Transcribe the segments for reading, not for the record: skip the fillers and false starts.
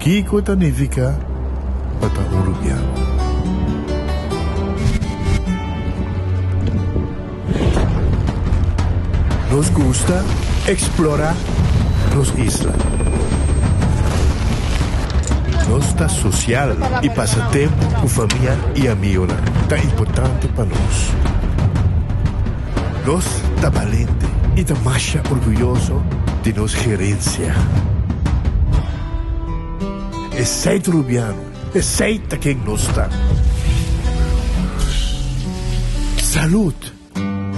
Kiko ta nifiká pa ta un rubiano? Nos gusta eksplorá nos isla. Nos ta sosial i pasa tempu ku famia i amigonan ta importante pa nos. Nos ta balente i ta masha orguyoso di nos gerensia. Esei ta Rubiano, esei ta ken nos ta. Salud!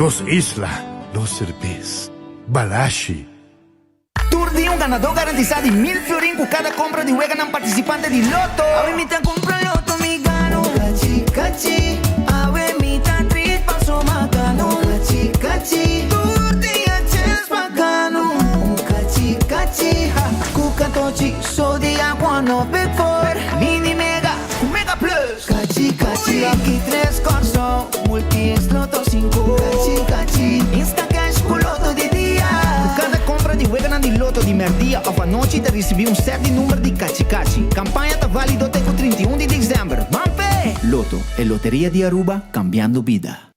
Nos isla, nos serbes. Balashi. Tur dia un ganadó garantisa di mil florin ku kada kompra di weganan partisipante di Lotto. Awe mi ta kumpra Lotto mi gano. Kachi kachi. Awe mi ta trit paso ma gano. Kachi kachi. Tur dia chens pa gano. Kachi kachi. Ha ku katochi so dia kuando big four. Mini mega ku mega plus. Kachi kachi. Lucky tres Kòrsou multi Lotto sinku. Kachi kachi. Insta cash ku Lotto di dia. Ku kada kompra di weganan di Lotto di mèrdia òf anochi ta risibí un sèt di number di Kachi Kachi. Kampaña ta válido te ku 31 di desèmber. Ban p'e! Lotto, e loteria di Aruba, kambiando bida.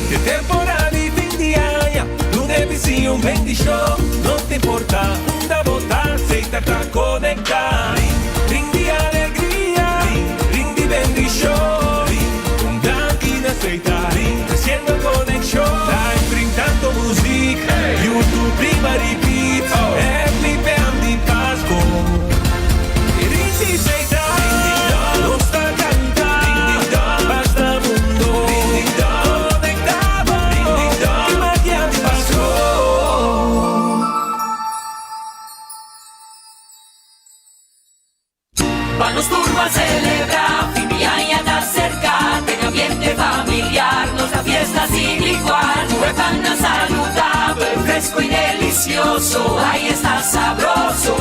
De temporada di fin di aña, Luna e bisi un bendicion. No ta importa unda bo ta, Seita ta conecta. Ring di alegria, ring di bendicion. Un danki na Seita, treciendo conexion. Live ring tanto muziek, YouTube riba repeat. Happy Pam di Pasco. Ring di Seita, nos ta canta. Basta mundo, conecta bo. Ki magia di Pasco. Pa nos tur ban celebra, fin di aña ta cerca, den ambiente familiar nos ta fiesta sin igual. Cu e pannan saludabel, fresco y delicioso, ay esta sabroso.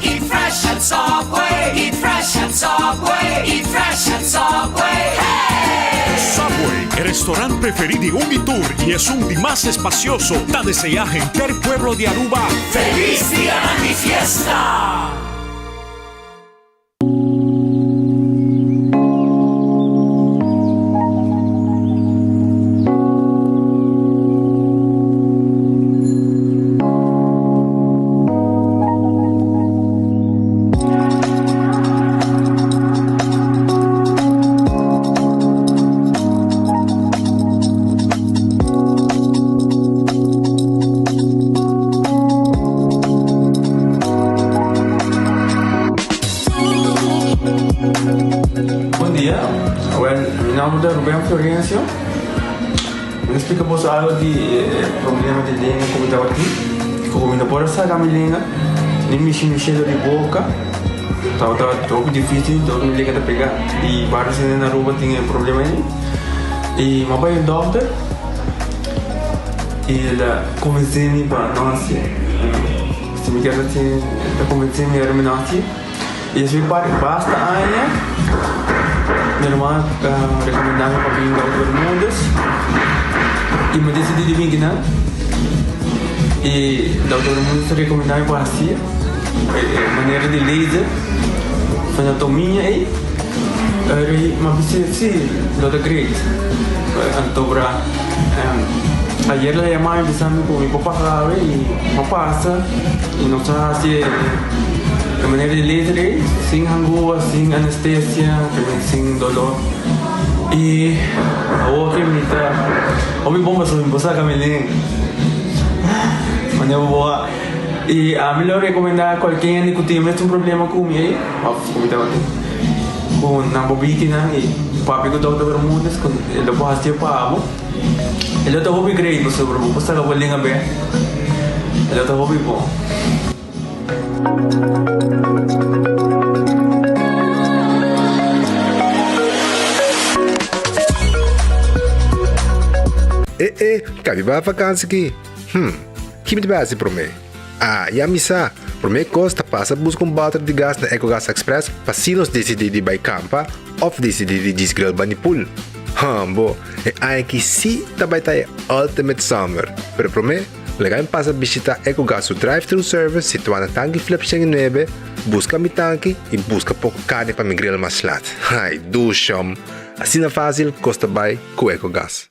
Eat fresh at Subway, eat fresh at Subway, eat fresh at Subway, hey! Subway, e restaurant preferi di un y tur y esun di mas espacioso, ta desea henter pueblo di Aruba Feliz Dia di Fiesta! Bon dia, well mi nomber ta Ruben Florencio. Mi ta splika boso algo di e problema di lenga ku mi tabatin. Ku mi no por a saka mi lenga ni mishi mishi dor di boka. Tabata hopi dificil, dor mi lenga ta pega. I varios hende na Aruba tin e problema ei. I mi a bai un dokter i el a konvensé mi pa no hasié. Si mi kier hasié, el a konvensé mi ora mi no hasié. I esei par basta aña mi ruman a rekomendá mi pa bin Dokter Bermudez i mi a disidí di bin kinan. I Dokter Bermudez a rekomendá mi pa hasié e manera di laser fenotomia ei. Eri mi a bisa si lo ta great. Anto bra ayer el a yama mi bisa mi ku mi por pasa awe i mi a pasa i nos a hasi e manera di laser ei sin hangua, sin anestesia, sin dolor i awor ke mi ta hopi bon pasobra mi por saka mi lenga manera bo a i ami lo rekomenda kualke hende ku tin mes un problema ku mi ei òf ku mi tabatin ku nan bo bikinan i papia ku Dòkter Bermudez ku e lo por hasié pa bo. E lo ta hopi great pasobra bo por saka bo lenga bek. E lo ta hopi bon. E e, kabi bai vakansi ki? Hm, ki mi ta bai hasi promé? Ah, ya mi sa! Promé kos ta pasa buska un bòter di gas na Ecogas Express pa si nos disidí di bai kampa òf disidí di djis grill bani pool. Hambo, e aña aki sí ta bai ta e ultimate summer. Pero promé, laga mi pasa bishita Ecogas su drive-thru service situá na Tanki Flip 109, buska mi tanki i buska poko karni pa mi grill mas lat. Ai, dushom! Asina fásil kos ta bai ku Ecogas.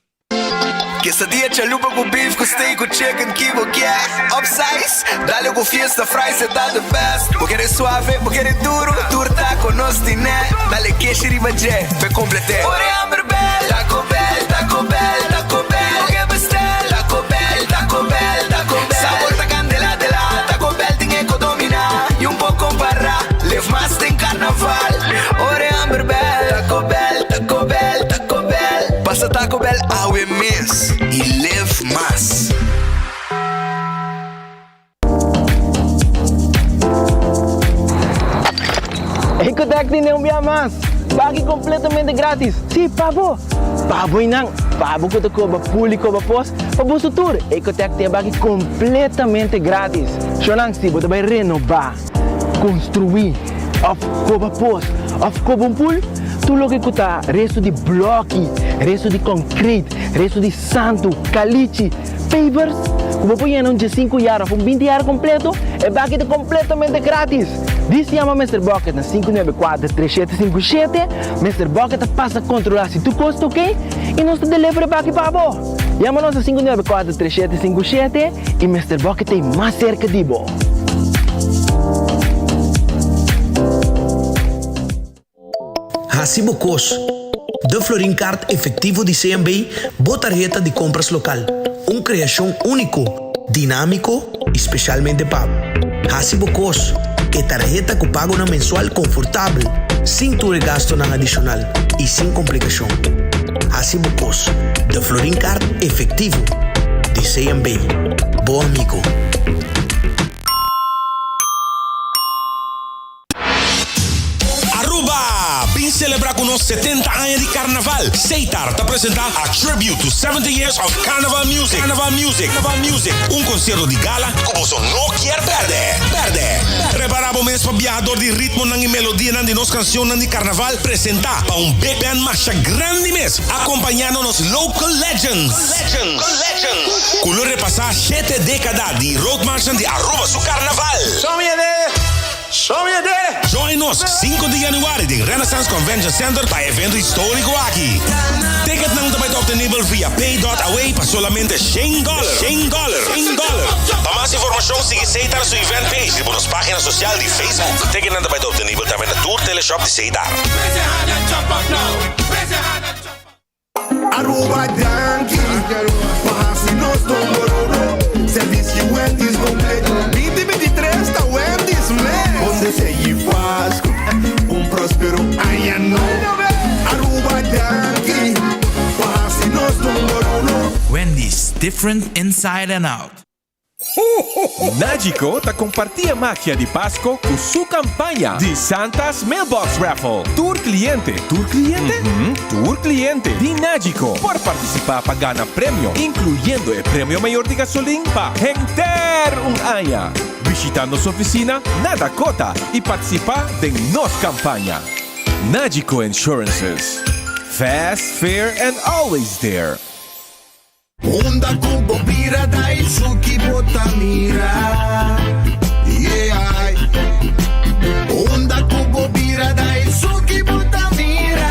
Quesadilla chalupa cu beef cu steak cu chicken ki bo kier Upsize, dale cu fiesta fries e ta the best Bo kere suave, bo kere duro, tur taco nos tine Dale keshi riba dje, p'e complete Ora e hamber bel, Taco Bell, Taco Bell, Taco Bell Bo ke bestel, Taco Bell, Taco Bell, Taco Bell Sabor ta candela de la, Taco Bell tin e co domina Y un por compara, live mas den carnaval Ora e hamber bel, Taco Bell, Taco Bell, Taco Bell Pasa Taco Bell awe mes y live mas. Ecotec tene un bia mas! Pagi completamente gratis! Si, pa bo! Pa bo y nan! Pa bo cu ta coba pul y coba pos, pa boso tur! Ecotec tin e baki completamente gratis! Shonan, si bo ta bay renoba, construi, of coba pos, of coba un pul, tur loke cu ta resto di bloki, resto di concrete, resto di santu, calichi, Pavers ku bo por yena un diesinku yar òf un binti yar kompleto, e baki ta kompletamente gratis! Dis yama Mister Bucket na 594 3757, Mister Bucket ta pasa kontrolá si tur kos ta oke i nos ta deliver e baki pa bo! Yama nos na 594 3757 i Mister Bucket ta ei mas serka di bo! Hasi bo kos. De Florin Card Efectivo di CMB, bo tarheta di kompras lokal. Un kreashon úniko, dinámiko i spesialmente pa bo. Hasi bo kos. E tarheta ku pagonan mensual konfortabel, sin tur e gastunan adishonal i sin komplikashon. Hasi bo kos. De Florin Card Efectivo di CMB. Bo amigo. Aruba! Bin celebra cu nos 70 aña di Carnaval! Seitar ta presenta A Tribute to 70 Years of Carnival Music, Carnival Music, Carnival Music, un concierto di gala cu boso no kier perde! Perde! Prepara bo mes pa biaha door di ritmonan y melodianan di nos cancionnan di Carnaval presenta pa un big band masha grandi mes, acompañando nos local legends, legends, legends, cu lo repasa shete decada di roadmarchnan di Aruba su Carnaval! Join nos 5 di januari den Renaissance Convention Center pa e evento historico aki. Ticketnan ta bai ta obtenibel via pay dot away pa solamente shen dollar, shen dollar, shen dollar. Pa mas informacion sigui Setar su event page riba nos pagina social di Facebook. Ticketnan ta bai ta obtenibel tambe na tur teleshop di Setar. Aruba danki pa hasi nos number uno. Servicio Wendy's completo. Binti 23 ta Wendy's mes. Bon deseo y Pascu, un prospero aña nobo. Aruba danki pa hasi nos number uno. Wendy's, different inside and out. Nagico ta comparti e magia di Pasco cu su campaña di Santa's Mailbox Raffle. Tur cliente, tur cliente? Uhum, tur cliente di Nagico por participa pa gana premio, incluyendo e premio mayor di gasolin pa henter un aña. Bishita nos oficina na Dakota y participa den nos campaña. Nagico Insurances, fast, fair and always there. Unda ku bo bira Daisuki bo ta mira Yeah Unda ku bo bira Daisuki bo ta mira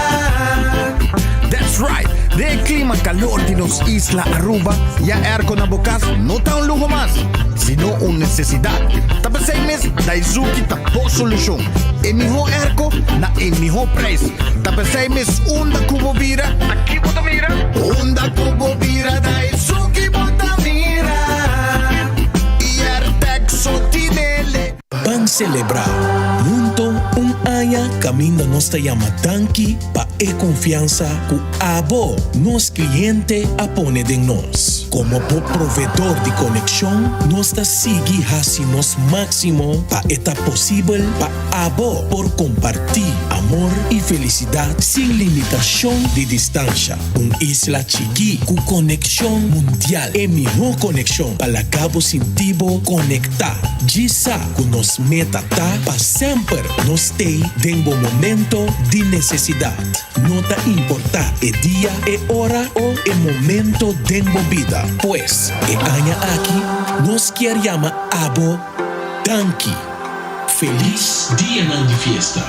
That's right! Den e klima kalor di nos isla Aruba, ya airco na bo kas no ta un luho mas, sino un nesesidat. Ta p'esei mes Daizuki ta bo solushon. E mihó airco na e mihó prijs. Ta p'esei mes unda ku bo bira, aki bo ta mira. Unda ku bo bira ta esun ki bo ta mira. I Airtag so tinele. Ban selebrá hunto un aña kaminda nos ta yama danki pa e konfiansa ku abo, nos kliente, a pone den nos. Komo bo provedor di konekshon, nos ta sigui hasi nos máksimo pa e ta posibel pa Abo por kompartí amor i felisidat sin limitashon di distansha. Un isla chikí ku konekshon mundial. E mihó konekshon pa laga bo sinti bo konektá. Djis sa ku nos meta ta pa semper nos stay den bo momento di nesesidat. No ta importá e dia, e ora o e momento den bo bida. Pues, e aña aki nos kier yama abo danki. Felis dianan di fiesta!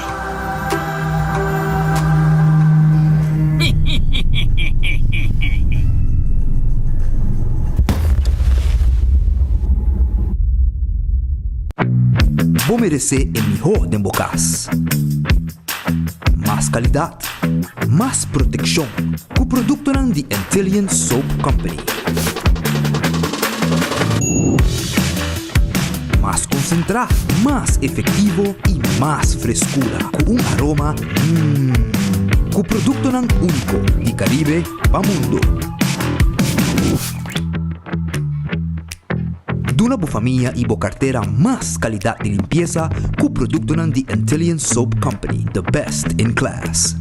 Bo meresé e mihó den bo kas. Mas kalidat, mas protekshon ku produktonan di Antillian Soap Company. Mas konsentrá, mas efektivo i mas freskura ku un aroma mmm. Ku produktonan úniko di Karibe pa mundo. Duna bo famia y bo cartera mas calidad di limpieza cu productonan di Antillian Soap Company, the best in class.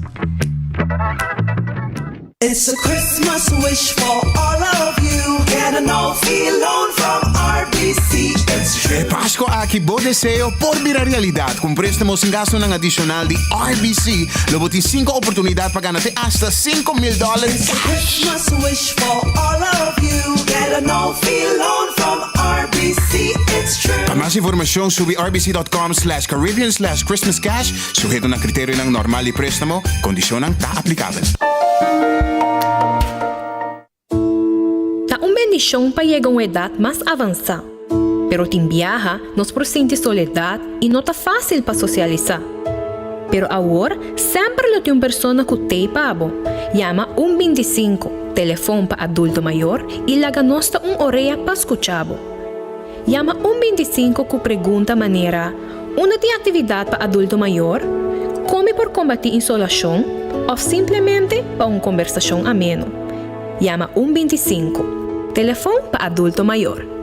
It's a Christmas wish for all of you Get a no fee loan from RBC It's true. E Pasco aki bo deseo por bira realidad. Cu un prestamo sin gastonan adicional di RBC, lo bo tin cinco oportunidad pa gana te hasta 5000 dollar It's a cash. Christmas wish for all of you Get a no fee loan from RBC It's true. Pa mas informacion subi rbc.com slash Caribbean slash Christmas cash, suheto na criterionan normal di prestamo, condicionnan ta aplicabel. Ta un bendishon pa yega un edat mas avansá. Pero tin biaha nos por sinti soledat i no ta fásil pa sosialisá. Pero awor semper lo tin un persona ku t'ei pa bo. Yama un 25, telefon pa adulto mayor, i laga nos ta un orea pa skucha bo. Yama un 25 ku pregunta manera, Unda tin aktividat pa adulto mayor? Kon mi por kombatí insolashon? Òf simplemente pa un kombersashon ameno. Yama un 25, telefon pa adulto mayor.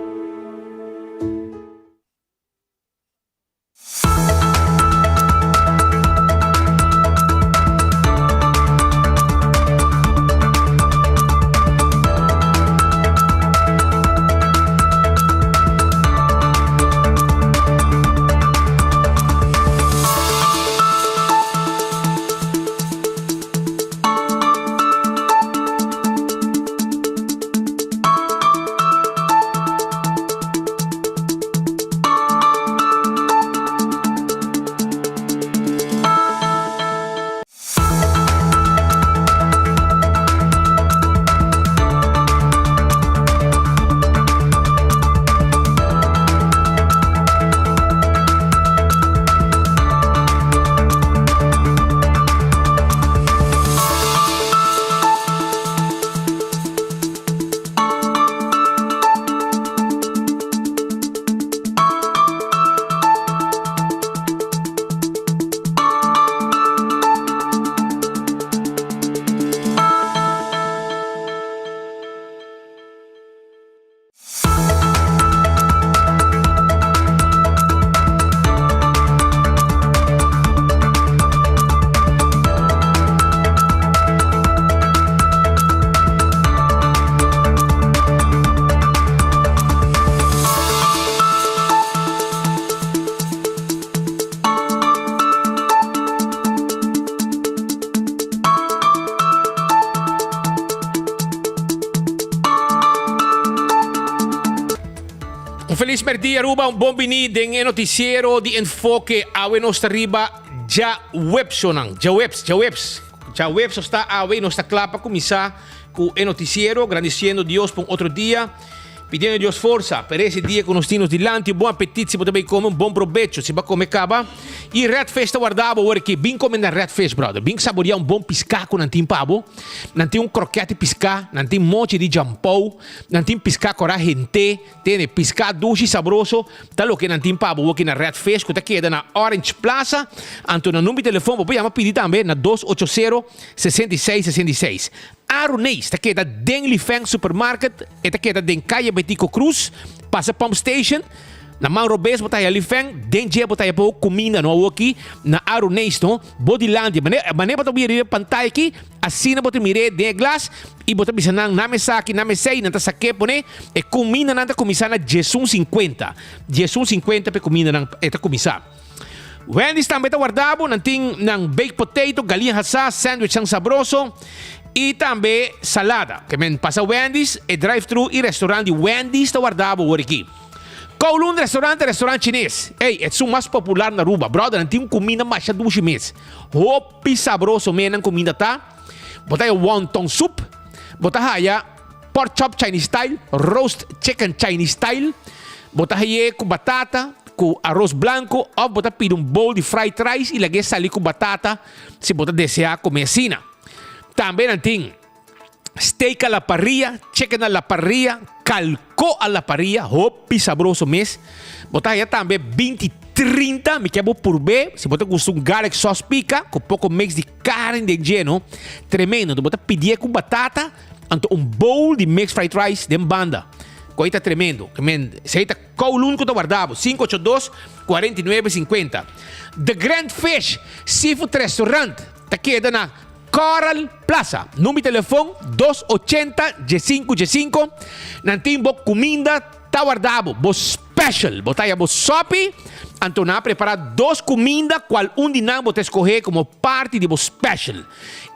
Un felis merdia Aruba, un bon bini den e noticiero di Enfoke. Awe nos ta riba djaweps-onan, djaweps, djaweps. Djaweps nos ta awe y nos ta kla pa kuminsá ku e noticiero, grandiciendo Dios pa un otro dia. Pidiendo Dios forsa pa ese dia ku nos tin nos dilanti. Un bon apetit si bo ta bay kome, un bon probecho si bo a kome kaba. I Red Fish ta warda bo awor aki. Bin kome na Red Fish, brother. Bin saboria un bon piská ku nan tin pa bo. Nan tin un krokèt di piská, nan tin mochi di jampou, nan tin piská kòrá hent'é. Tene, piská dushi sabroso ta loke nan tin pa bo awor aki na Red Fish ku ta keda na Orange Plaza. Anto nan number di telefon bo por yama pidi tambe na 280 66 66. Aruneis ta keda den Lifeng Supermarket, e ta keda den Calle Betico Cruz, pasa Pump Station, na man robes bo ta haya Lifeng, den dje bo ta haya bo cuminda no awoki na Aruneis no, bo dilanti, mane mane bo ta mira riba pantaya aki, asina bo ta mir'é den e glas y bo ta bisa nan name esaki, name esei, nan ta sak'é pone, e cumindanan ta cuminsa na diesun sinkuenta, diesun sinkuenta pa e cumindanan e ta cuminsa. Wendy's tambe ta warda bo, nan tin nan baked potato, galiña hasá, sandwichnan sabroso i tambe salada. Ke men pasa Wendy's, e drive-thru i restaurant di Wendy's ta warda bo wor aki. Kowloon Restaurant ta restaurant chines. Ey, esun mas popular na Aruba. Brother, nan tin un kuminda masha dushi mes. Hopi sabroso mes nan kuminda ta. Bo ta haya wonton soup, bo ta haya pork chop Chinese style, roast chicken Chinese style, bo ta haye ku batata, ku aros blanco of bo ta pidi un bowl di fried rice y lag'é sali ku batata si bo ta desea come asina. Tambe nan tin steak a la parrilla, chicken a la parrilla, calco a la parrilla, hopi sabroso mes. Bo ta haya tambe 20 30, mi ke bo purbe, si bo ta gusta un garlic sauce pica ku poko mix di carne den dje no, tremendo. Bo ta pidié ku batata anto un bowl di mix fried rice den banda. Ku ei ta tremendo. Men, esei ta Kowloon ku ta warda bo, 582 49 50. The Grand Fish Seafood Restaurant ta keda na Coral Plaza. Number di telefon 280 15 15. Nan tin bo kuminda ta warda bo, bo special. Bo ta haya bo sopi, anto nan a prepara dos kuminda kual un di nan bo ta eskohe komo parti di bo special.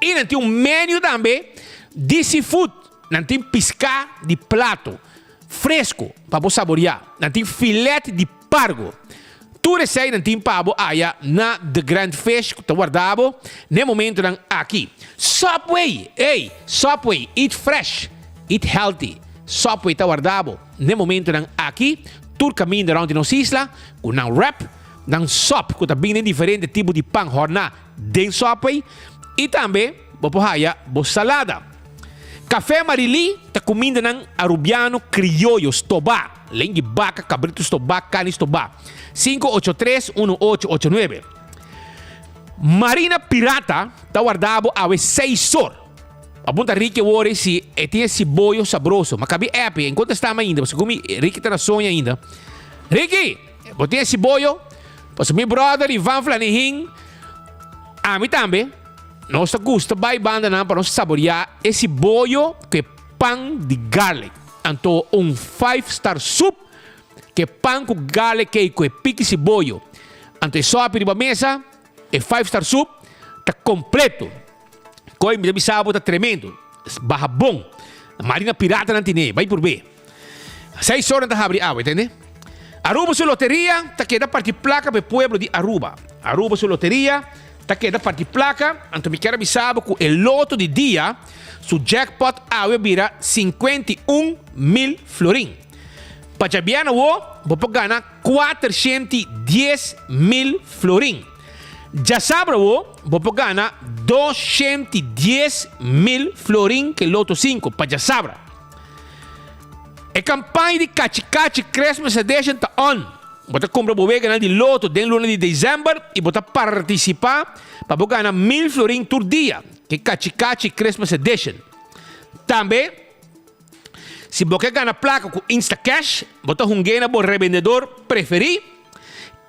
I nan tin un menu tambe di seafood. Nan tin piská di plato. Fresco pa bo saboreá. Nan tin filet di pargo. Tur esei nan tin pa bo aya na The Grand Fish ku ta warda bo n'e momentonan aki. Subway! Ey! Subway! Eat fresh! Eat healthy! Subway ta warda bo n'e momentonan aki tur kaminda rònt di nos isla ku nan wrap, nan sòp ku ta bini den diferente tipo di pan hòrná den Subway i tambe bo por haya bo salada. Café Marilí ta cumindanan Arubiano crioyo stobá, lengui baca, cabrito stobá, carni stobá. 583 1889. Marina Pirata ta warda bo awe seis or. A punta Ricky awor si e tin e siboyo sabroso. Ma cabi app, e contestame ainda, pasobra mi Ricky ta na soña ainda. Ricky, bo tin e siboyo? Pasobra mi brother Ivan Flanihin, ami tambe. Nos ta gusta bai bandanan pa nos saboreá e siboyo ku e pan di garlic. Anto un five star soup ku e pan ku garlic ei ku e piki siboyo. Anto e sòpi riba mesa, e five star soup ta kompleto. Koi mi ta bisa bo ta tremendo. Baha bon. Marina Pirata nan tine, bai purb'é. Seis ora nan ta habri awe, tende? Aruba su loteria ta keda parti plaka pa e pueblo di Aruba. Aruba su loteria ta keda parti plaka, anto mi kier a bisa bo ku e loto di dia su jackpot awe a bira 51 mil florin. Pa djabièrnè awo bo por gana 410 mil florin. Djasabra awo bo por gana 210 mil florin ku e loto 5 pa djasabra. E kampaña di Kachi Kachi Christmas Edition ta on. Bo ta kumpra bo weganan di loto den luna di desèmber i bo ta partisipá pa bo gana mil florin tur dia ku e Kachi Kachi Christmas Edition. Tambe, si bo ke gana plaka ku Instacash, bo ta hung'é na bo rebendedor preferí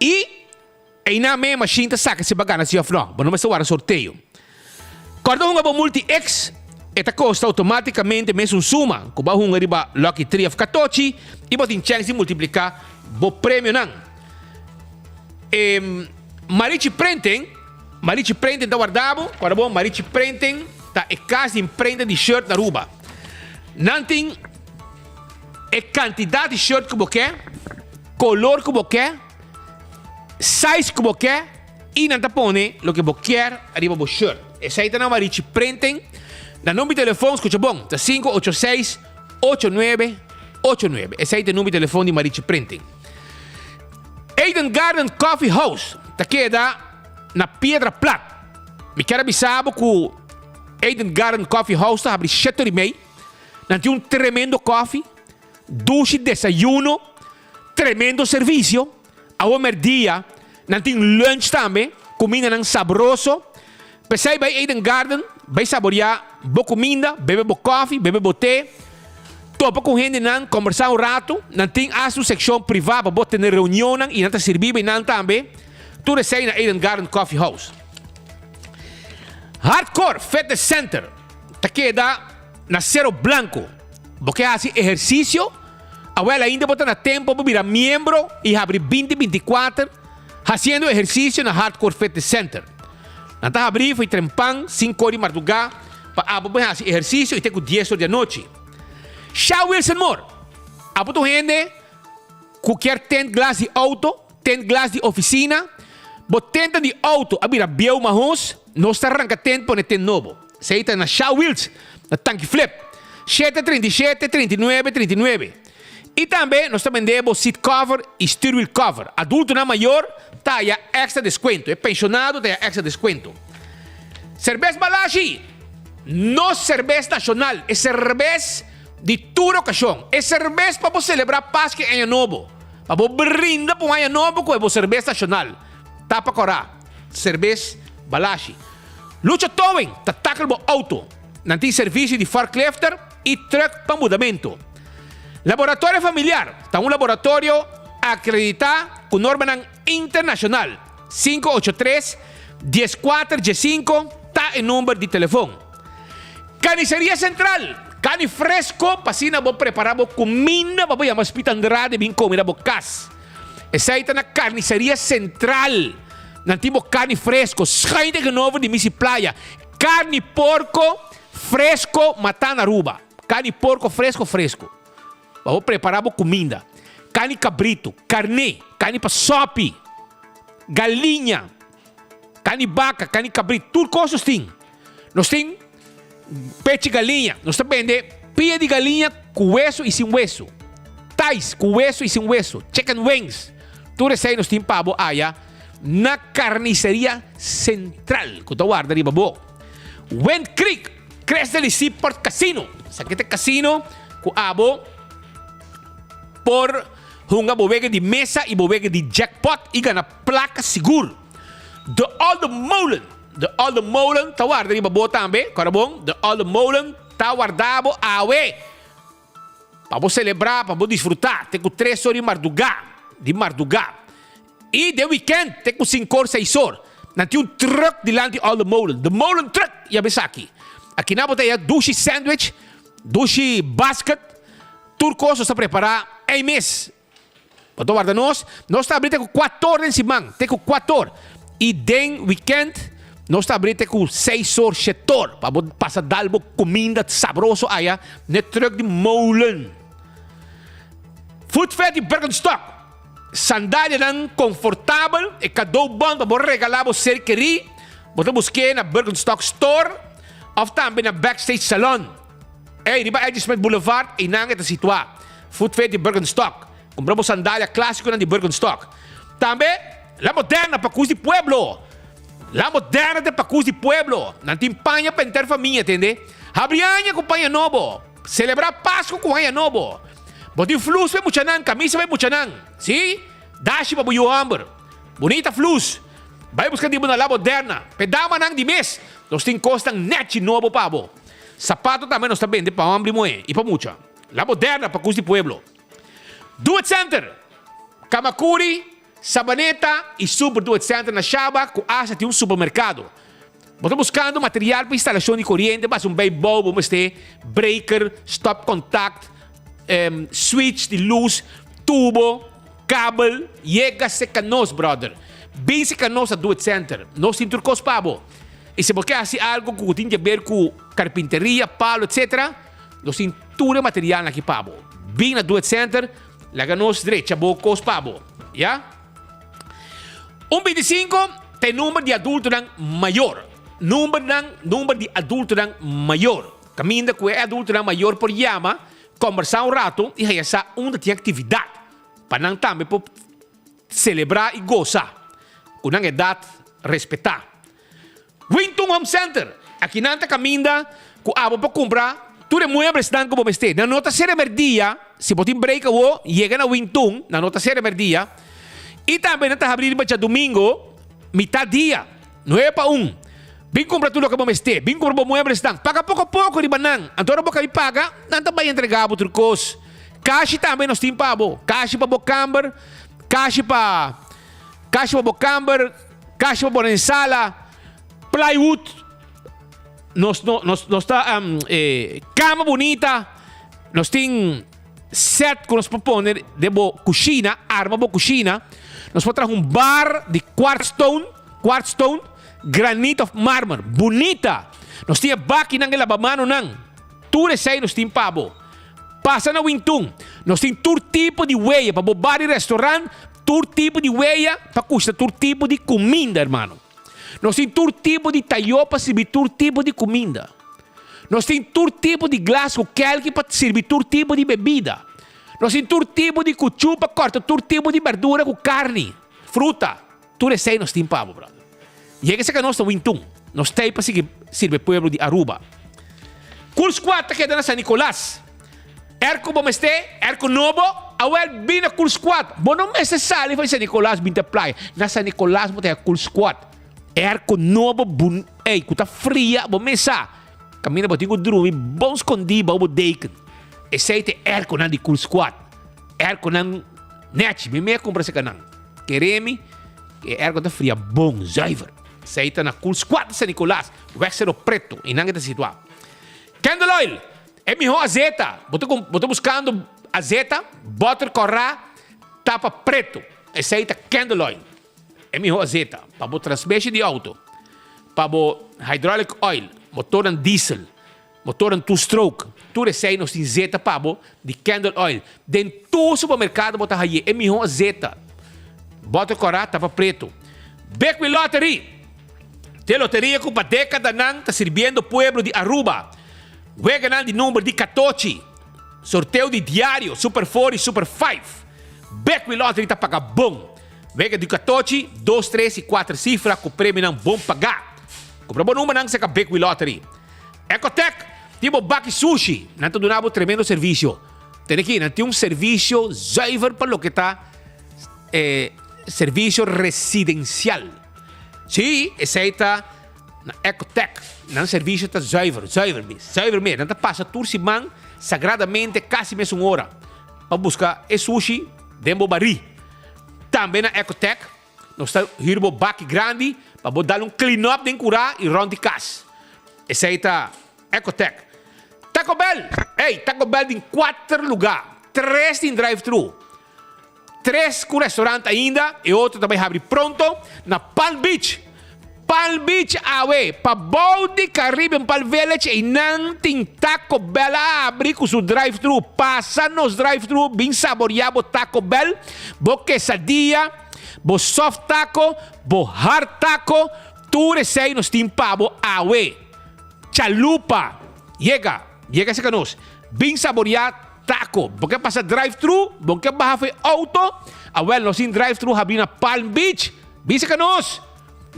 i Einan me machine ta saka si bo a gana si of no. Bo no mester wara sorteo. Kòrda hunga bo Multi X, e ta kosta outomátikamente mesun suma ku bo a hunga riba Lucky Tree of Katochi i bo tin chèns di multipliká bo premionan. E Marichi Printing, Marichi Printing ta warda bo, kòrda bo Marichi Printing ta e kas di imprenta di shirt na Aruba. Nan tin e kantidat di shirt ku bo ke, kolor ku bo ke, Size ku bo ke i nan ta pone loke bo kier riba bo shirt. Esei ta nan Marichi Printing. Nan number di telefon, skucha bon, ta 586 8989. Esei ta e number di telefon di Marichi Printing. Eden Garden Coffee House ta keda na Piedra Plat. Mi kier a bisa bo ku Eden Garden Coffee House ta habri shete ora i mei. Nan tin un tremendo koffie, dushi desayuno. Tremendo servicio, awo merdia nan tin lunch tambe, cumindanan sabroso. P'esey bay Eden Garden, bay saborea bo cuminda, bebe bo koffie, bebe bo te, topa cu hendenan, combersa un rato. Nan tin hasta un seccion priva pa bo tene reunionnan y nan ta sirbi bay nan tambe. Tur esey na Eden Garden Coffee House. Hardcore Fitness Center ta keda na Cerro Blanco. Bo ke haci ehercicio? Awel ainda bo ta na tempo pa bira miembro y habri 2024. Hasiendo ehersisio na Hardcore Fitness Center. Nan ta habrí for di trempan sinkor di mardugá pa abo por hasi ehersisio i te ku dies or di anochi. Sha Wilson Moore, Abo ta un hende ku kier tent glas di outo, tent glas di ofisina? Bo tentnan di outo a bira bieu mahos? Nos ta ranka tent pone tent nobo. Esei ta na Sha Wheels na Tanki Flip, 737 39 39. I tambe nos ta bende bo seat cover i stuurwiel cover. Adultonan mayor ta haya extra descuento. E pensionado ta haya extra descuento. Cerbes Balashi! Nos cerbes nacional. E cerbes di tur ocasion. E cerbes pa bo celebra Pasca i Aña Nobo. Pa bo brinda pa un Aña Nobo cu e bo cerbes nacional. Tapa cora. Cerbes Balashi. Lucha Towing ta tackle bo auto. Nan tin servicio di forklifter y truck pa mudamento. Laboratorio Familiar ta un laboratorio acredita cu normanan internacional. 583 14 15 ta e number di telefon. Carniceria Central, Carni fresco pa asina bo prepara bo cuminda pa bo yama Spit Andrade bin come na bo cas. Esey ta na Carniceria Central. Nan tin bo carni fresco schuin tegenover di Misi Playa. Carni porco fresco matá na Aruba. Carni porco fresco fresco. Pa bo prepara bo cuminda. Carni cabrito, carné, carni pa sopi, galiña, carni baca, carni cabrito, tur cos nos tin. Nos tin pechi galiña. Nos ta bende pia di galiña cu weso y sin weso. Tais cu weso y sin weso. Chicken wings. Tur esey nos tin pa bo aya na Carniceria Central cu ta warda riba bo. Wind Creek, Crest del Seaport Casino. Esaki ta e casino cu abo por hunga bo wega di mesa y bo wega di jackpot y gana placa sigur. De Olde Molen, De Olde Molen ta warda riba bo tambe, kòrda bon, De Olde Molen ta warda bo awe pa bo selebrá, pa bo disfrutá te ku tres or di mardugá, di mardugá. I den wikènt te ku sinkor, seis or. Nan tin un trùk dilanti Olde Molen, De Molen Truck yama esaki. Akinan bo ta haya dushi sandwich, dushi basket, tur kos nos ta prepará ei mes. Bo ta warda nos? Nos ta abri te ku kuator den siman, te ku kuator. I den wikènt nos ta abri te ku seis or, shetor, pa bo pasa dal bo kuminda sabroso aya n'e trùk di molen. Food Fair di Birkenstock, sandalianan konfortabel, e kadoubon pa bo regalá bo ser kerí, bo ta busk'é na Birkenstock Store òf tambe na Backstage Salon. Ey, riba Edge Smith Boulevard, einan e ta situá. Food Fair di Birkenstock. Kumpra bo sandalia klásikonan di Birkenstock. Tambe, La Moderna, pakus di pueblo! La Moderna ta e pakus di pueblo! Nan tin paña pa henter famia, tende? Habri aña ku paña nobo! Selebrá Pasku ku aña nobo! Bo tin flus pa e muchanan, kamisa pa e muchanan. Sí, dashi pa bo yu hòmber. Bunita flus! Bai buska di bo na La Moderna. Pa e damanan di mes, nos tin kosnan nèchi nobo pa bo. Sapato tambe nos ta bende pa hòmber i muhé i pa mucha. La Moderna pa kus di pueblo. Do It Center, Camacuri, Sabaneta y Super Do It Center na Shaba cu hasta tin un supermercado. Bo ta buscando material pa instalacion di coriente, basa un bijbouw, bo mester breaker, stopcontact, switch di luz, tubo, kabel, yega seca nos brother. Bin seca nos na Do It Center. Nos tin tur cos pa bo. Y si bo ke haci algo cu tin ke ber cu carpinteria, palo, etc. Nos tin tur e materialnan aki pa bo. Bin na Do It Center, laga nos drecha bo kos pa bo. Ya? Un bintisinko ta e number di adultonan mayor. Numbernan, number di adultonan mayor. Kaminda ku e adultonan mayor por yama, kombersá un rato i haña sa unda tin aktividat pa nan tambe por selebrá i gosa ku nan edat respetá. Winton Home Center, Akinan ta kaminda ku abo por kumpra tur e mueblesnan ku bo mester. Nan no ta sera merdia, si bo tin break awo, yega na Winton, nan no ta sera merdia. I tambe nan ta habri riba djadumingo mitad dia, nuebe pa un. Bin kumpra tur loke bo mester, bin kumpra bo mueblesnan. Paga poko poko riba nan, anto ora bo kabi paga, nan ta bai entrega bo tur kos. Kashi tambe nos tin pa bo, kashi pa bo kamber, kashi pa kashi pa bo kamber. Kashi pa pone den sala, plywood, nos no nos nos ta kama bunita, nos tin. set ku nos por pone den bo kushina, arma bo kushina. Nos por traha un bar di quartz stone, quartz stone, granit of marmer. Bunita! Nos tin e bakinan, e labamanonan. Tur esei nos tin pa bo. Pasa na Wintun. Nos tin tur tipo di weya pa bo bar di restaurant, tur tipo di weya pa kushta tur tipo di kuminda, hermano. Nos tin tur tipo di tayó pa sirbi tur tipo di kuminda. Nos tin tur tipo di glas ku kelki pa sirbi tur tipo di bebida. Nos tin tur tipo di kuchú pa kòrta tur tipo di bèrdura ku karni, fruta. Tur esei nos tin pa bo, bròder. Yega esaki nos ta wintun. Nos ta ei pa sigui sirbi e pueblo di Aruba. Cool Squad ta keda na San Nicolas. Erko bo mester? Erko nobo? Awel bin na Cool Squad. Bo no mester sali for di San Nicolas bin ta playa. Na San Nicolas bo ta haya Cool Squad. Erko nobo bun ey ku ta fria bo mes sa. Kaminda bo tin ku drumi bon skondí bou bo deken. Esei ta e erkonan di Cool Squad. Erkonan nechi. Mi mes a kumpra esaki nan. Kere mi, e erko ta fria bon zuiver. Esei ta na Cool Squad di San Nicolas, Weg Cerro Preto. Einan e ta situá. Candle oil. E mihó azeta, bo ta bo ta buskando azeta, bòter kòrá, tapa pretu. Esei ta candle oil. E mihó azeta pa bo transmission di outo, pa bo hydraulic oil, motornan diesel, motornan two stroke, tur esei nos tin zeta pa bo di candle oil. Den tur supermerkado bo ta haye e mihó azeta, bòter kòrá, tapa pretu. Big Wheel Lottery! Te loteria ku pa dékadanan ta sirbiendo pueblo di Aruba. Weganan di number di katochi, sorteo di diario, Super Four i Super Five. Bekwin Lottery ta paga bon. Wega di katochi, dos, tres i kuater sifra ku premionan bon pagá. Kumpra bo numbernan serka Bekwin Lottery. Ecotec tin bo baki sushi. Nan ta duna bo tremendo servisio. Tene aki, nan tin un servisio zuiver pa loke ta e servisio residensial. Sí, esei ta. Na Ecotec, nan servisio ta zuiver, zuiver mes, zuiver mes. Nan ta pasa tur siman sagradamente kasi mesun ora pa buska e sushi den bo barí. Tambe na Ecotec nos ta hür bo baki grandi pa bo dal un clean up den kurá i rònt di kas. Esei ta Ecotec. Taco Bell! Ey, Taco Bell tin kuater lugá, tres tin drive-thru. Tres cu restaurant ainda, e otro ta bay habri pronto na Palm Beach. Palm Beach awe, pabou di Caribbean Palm Village eynan tin Taco Bell a habri cu su drive thru. Pasa nos drive thru bin saboria bo Taco Bell, bo quesadilla, bo soft taco, bo hard taco, tur esey nos tin pa bo awe. Chalupa, yega, yega cerca nos, bin saboria. Taco, bo ke pasa drive thru, bo ke baha for e auto, awel nos tin drive thru habri na Palm Beach, bisa ka nos,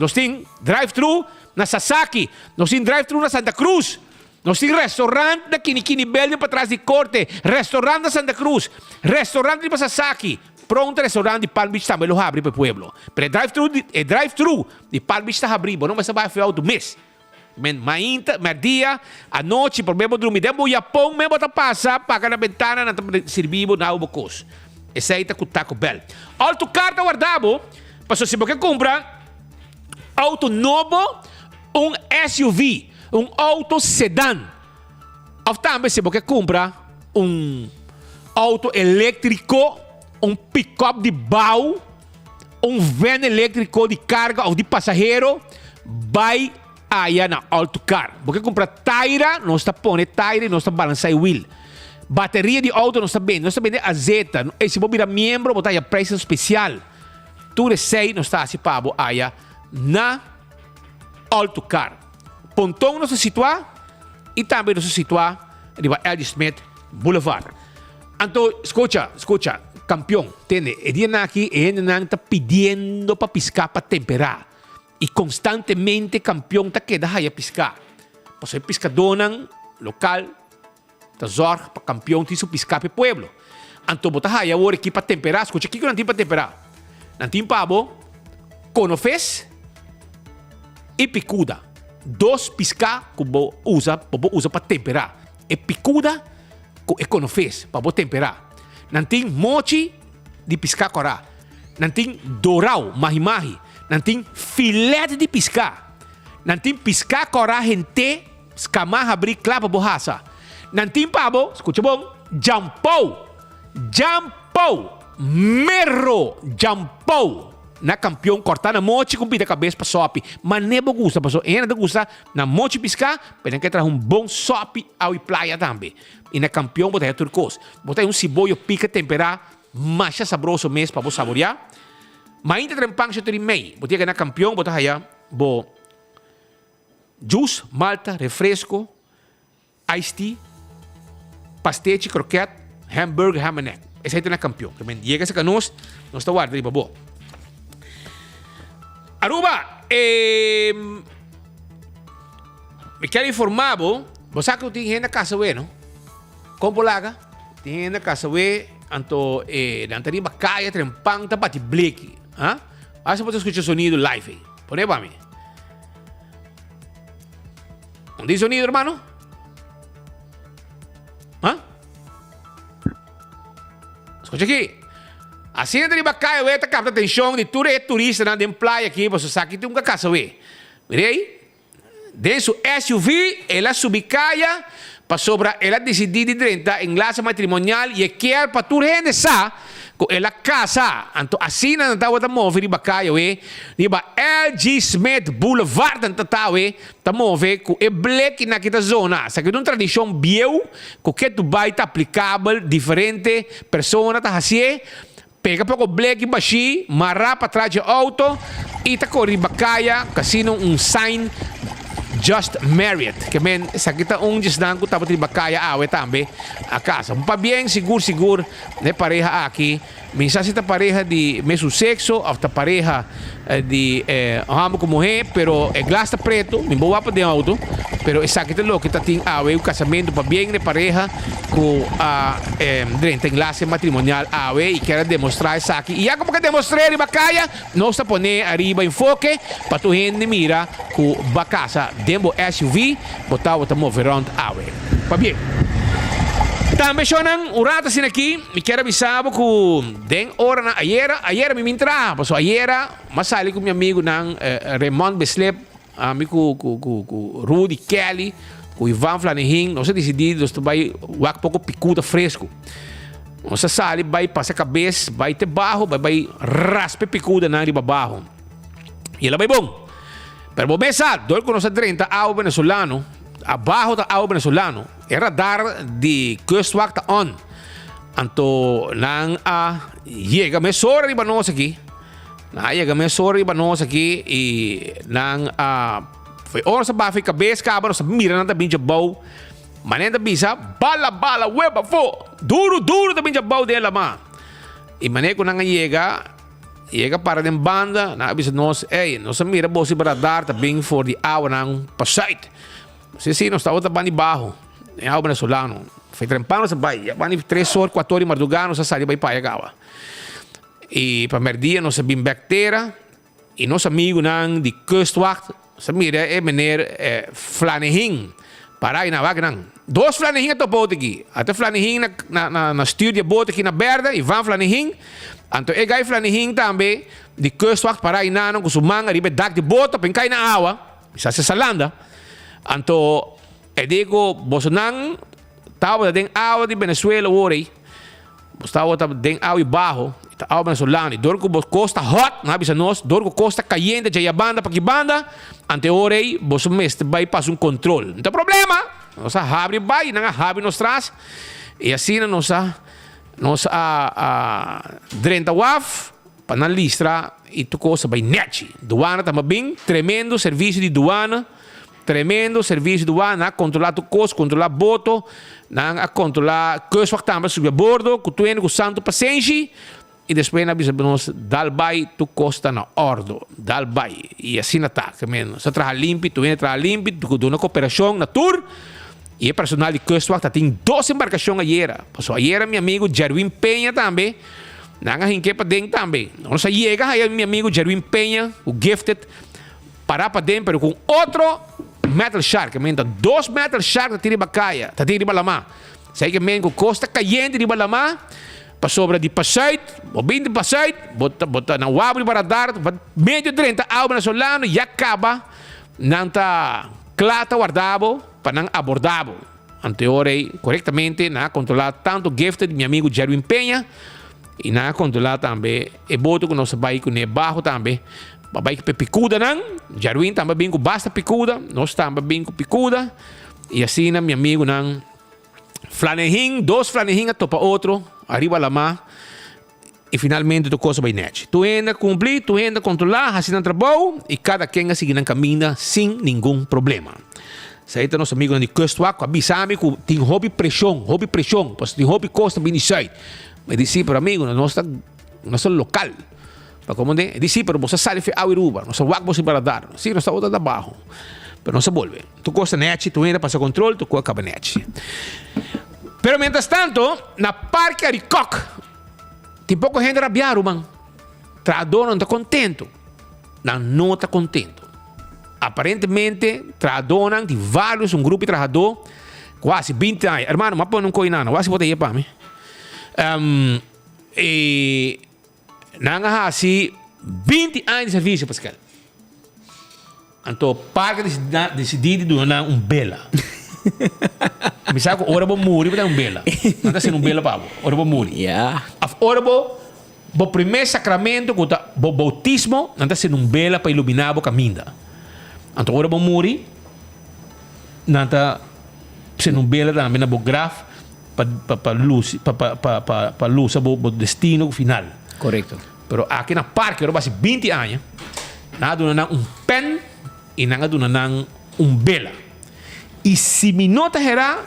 nos tin drive thru na Sasaki, nos tin drive thru na Santa Cruz, nos tin restaurant na Kini Kini Building patras di Corte, restaurant na Santa Cruz, restaurant riba Sasaki, pronto restaurant di Palm Beach tambe lo habri pa e pueblo, pero e drive thru e drive thru di Palm Beach ta habri, bo no mester baha for e auto mes. Men mainta, merdia, anochi, prome bo drumi den bo yapon men bo ta pasa paga na bentana nan ta sirbi bo nau bo kos. Esei ta ku Taco Bell. Alto kar ta warda bo, pasobra si bo ke kumpra auto nobo, un SUV, un auto sedan, of tambe si bo ke kumpra un auto eléktriko, un pick-up di bou, Un van eléktriko di karga òf di pasahero bai aya na Altocar. Bo ke kumpra taira, nos ta pone taira i nos ta balansá e wil. Bateria di outo nos ta bende, nos ta bende azeta. E si bo bira miembro bo ta haya preisnan spesial. Tur esei nos ta hasi pa bo aya na Altocar. Ponton nos ta situá i tambe nos ta situá riba L.G. Smith Boulevard. Anto, scucha, scucha, campeon, tende, e dianan aki e hendenan ta pidiendo pa pisca pa tempera y constantemente campeon ta keda haya pisca. Pasobra e piscadornan local ta zorg pa campeon tin su pisca pa e pueblo. Anto bo ta haya awor aki pa tempera, scucha kico nan tin pa tempera? Nan tin pa bo conofes y picuda, dos pisca cu bo usa, bo por usa pa tempera. E picuda ku e konofes pa bo temperá. Nan tin mochi di piská kòrá. Nan tin dorau, mahi-mahi. Nan tin filet di piská. Nan tin piská kòrá hent'é skamá habrí kla pa bo hasa. Nan tin pa bo, skucha bon, djampou. Jampou! Mero Jampou! Na kampion kòrtá na mochi ku pita kabes pa sòpi. Manera bo gusta pasobra e hende ta gusta na mochi piská, pero nan ke traha un bon sòpi awi playa tambe. I na kampion bo ta haña tur kos. Bo ta haña un siboyo pika temperá masha sabroso mes pa bo saboriá. Mainta trempan shete di mei bo ta yega na kampion bo ta haña bo juice, malta, refresco. Iced tea, pastechi, kroket, hamburger, ham en egg. Esei ta na kampion. Ke men yega saka nos, nos ta warda riba bo. Aruba, eh, mi kier informa bo, bo sa ku tin hende a kasa we, no? Kon por laga? Tin hende a kasa we, anto eh, nan ta riba kaya trempan ta bati bleki. Ha? Asa bo ta skucha sonido live ei. Pone pa mi. Un di sonido, hermano? ¿Ah? Escucha aquí. Asina ta riba kaya we ta capta atencion di tur e turistanan den playa aki pasobra sa aki tin un casa we. Mira ei. Den su SUV el a subi kaya pasobra el a disidí di drenta enlace matrimonial y e kier pa tur hende sa ku el a kasa. Anto asina nan tabata move riba kaya we riba LG Smith Boulevard nan ta ta we Ta move ku e blekinan ki ta zona. Esaki ta un tradishon bieu ku ke Dubai ta aplikabel, diferente persona ta hasié. Pega poko bleki bashí, mará patras dje outo i ta kore riba kaya kasino un sign Just Married. Ke men esaki ta un djesnan ku tabata riba kaya awe tambe a kasa. Un pabien sigur sigur na e pareha aki. Mi sa si ta pareha di mesun sexo of ta pareha di homber cu muher, pero e glas ta preto, mi bo wak pa den auto, pero esaki ta loke ta tin awe, un casamento pabien di pareha cu a drenta enlace matrimonial awe y kier a demostra esaki. Y ya como ke demostr'e riba caya, nos ta pone ariba enfoke pa tur hende mira cu ba casa den bo SUV, bo tabata move rond awe. Pabien. Tambe shownan un rato asina aki. Mi kier a bisa bo ku den oranan ayera, ayera mi min traha, pasobra ayera m'a sali ku mi amigunan Raymond Beslip, ami ku ku ku ku Rudy Kelly, ku Ivan Flanegin, nos a disidí nos ta bai wak poko pikuda fresku. Nos a sali bai pasa kabes, bai te baho, bai bai raspa e pikudanan riba baho. I el a bai bon. Pero bo mes sa, dor ku nos a drenta awa venezolano, abaho ta awa venezolano, E radar di kustwacht ta on. Anto nan a yega mesora riba nos aki. Nan a yega mesora riba nos aki i nan a foi ora sa bafa e kabes kaba nos a mira nan ta bin djabou. Manen ta bisa bala bala weba fo duru duru ta bin djabou den lama. I manen ku nan a yega yega para den banda nan a bisa nos ey nos a mira boso riba radar ta bin for di awanan pa sùit. Si, si, nos tabata bani baho, den awa venezolano. Fei trempan nos a bai, ya bani tres or, cuatro or di mardugá nos a sali bai paya caba. I pa merdia nos a bin bek tera i nos amigunan di kustwacht nos a mira e meneer eh, Flanehin para i na wak nan. Dos Flanehin a topa bote aki. Ata Flanehin na, na, na, na stuur di e bote aki na berde, Ivan Flanehin. Anto e gai Flanehin tambe di kustwacht para i nanan ku su man ariba e dak di boto pa e kai na awa. Sa se salanda. Anto e di ku bosonan tabata den awa di Venezuela wor ei. Bos tabata den awa i baho, i ta awa venezolano. I dor ku bos kos ta hot, nan a bisa nos, dor ku kos ta kayente djaya banda pa ki banda, anto e ora ei boso mester bai pasa un kontrol. No ta problema! Nos a habri bai, nan a habri nos tras, i asina nos a nos a a drenta waf. Pa nan listra y tur cos a bay nechi. Duana ta bin, tremendo servicio di duana, tremendo servicio di duana, nan a controla tur cos, controla boto, nan a controla kustwacht tambe a subi a bordo cu tur hende cu santo pasenshi y despues nan a bisa nos dal bay tur cos ta na ordo, dal bay y asina ta, ke men nos a traha limpi, tur hende a traha limpi, duna cooperacion na tur y e personal di kustwacht ta tin dos embarcacion ayera, pasobra ayera mi amigo Jerwin Peña tambe. Nan a hink'é paden tambe. Nos a yega haya mi amigo Jerwin Peña ku Gifted pará paden pero ku un otro metal shark. Men ta dos metal shark ta tin riba kaya, ta tin riba lamá. Esei ke men ku kos ta kayente riba lamá pasobra di pasùit, bo bin di pasùit, bo ta bo ta nan wak riba radar, medio drenta awa venezolano ya kaba nan ta kla ta warda bo pa nan aborda bo. Anto e ora ei korektamente nan a kontrolá tantu gifted di mi amigu Jerwin Peña i nan a kontrolá tambe e boto ku nos a bai kuné baho tambe pa bai ku e pikudanan. Jerwin tambe a bin ku basta pikuda, nos tambe a bin ku pikuda i asina mi amigunan Flanehin, dos flanehin a topa otro ariba lamá i finalmente tur kos a bai nèchi. Tur hende a kumpli, tur hende a kontrolá, hasi nan trabou i kada ken a sigui nan kaminda sin ningun problema. Esei ta nos amigunan di Kustwacht ku a bisa mi ku tin hopi preshon, hopi preshon, pasobra tin hopi kos ta bini di sùit. Mi di si, pero amigunan, nos ta nos ta lokal. Pa komo den? E di si, pero boso a sali for awe Aruba, nos a wak boso riba radar. Si, nos tabata abaho, pero nos a bolbe. Tur kos ta nechi, tur hende a pasa kontrol, tur kos a kaba nechi. Pero mientras tanto, na Parke Arikok, tin poko hende rabiá, ruman. Trahadónan no ta kontentu. Nan no ta kontentu. Aparentemente, trahadónan di vários, un grupo di trahadó, ku hasi binti aña. Hermano, mi a pone un koi nan, wak si bo ta ye pa mi. E Nan a hasi 20 aña di servicio, Pascal. Anto parke decidí di duna nan un bela. Mi sa ku ora bo muri bo ta un bela. Nan ta hasiendo un bela pa bo ora bo muri. Of ora bo bo primer sacramento ku ta bo bautismo nan ta hasiendo un bela pa iluminá bo kaminda. Anto ora bo muri nan ta hasiendo un bela tambe na bo graf. Pa pa pa lus pa pa pa pa pa lusa bo bo destino final. Korekto. Pero aki na parke ora basi binti aña nan a duna nan un pen i nan a duna nan un bela. I si mi no ta hera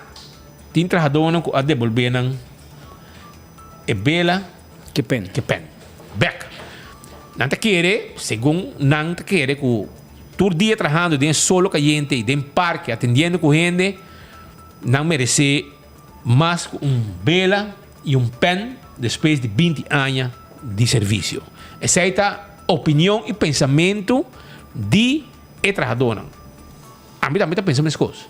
tin trahadónan ku a debolbé nan e bela Ke pen. Ke pen. Bèk. Nan ta kere, segun nan ta kere ku tur dia trahando den solo kayente i den parke atendiendo ku hende, Nan meresé mas ku un bela i un pèn despues di 20 aña di servisio. Esei ta opinion i pensamentu di e trahadónan. Ami tambe ta pensa meskos.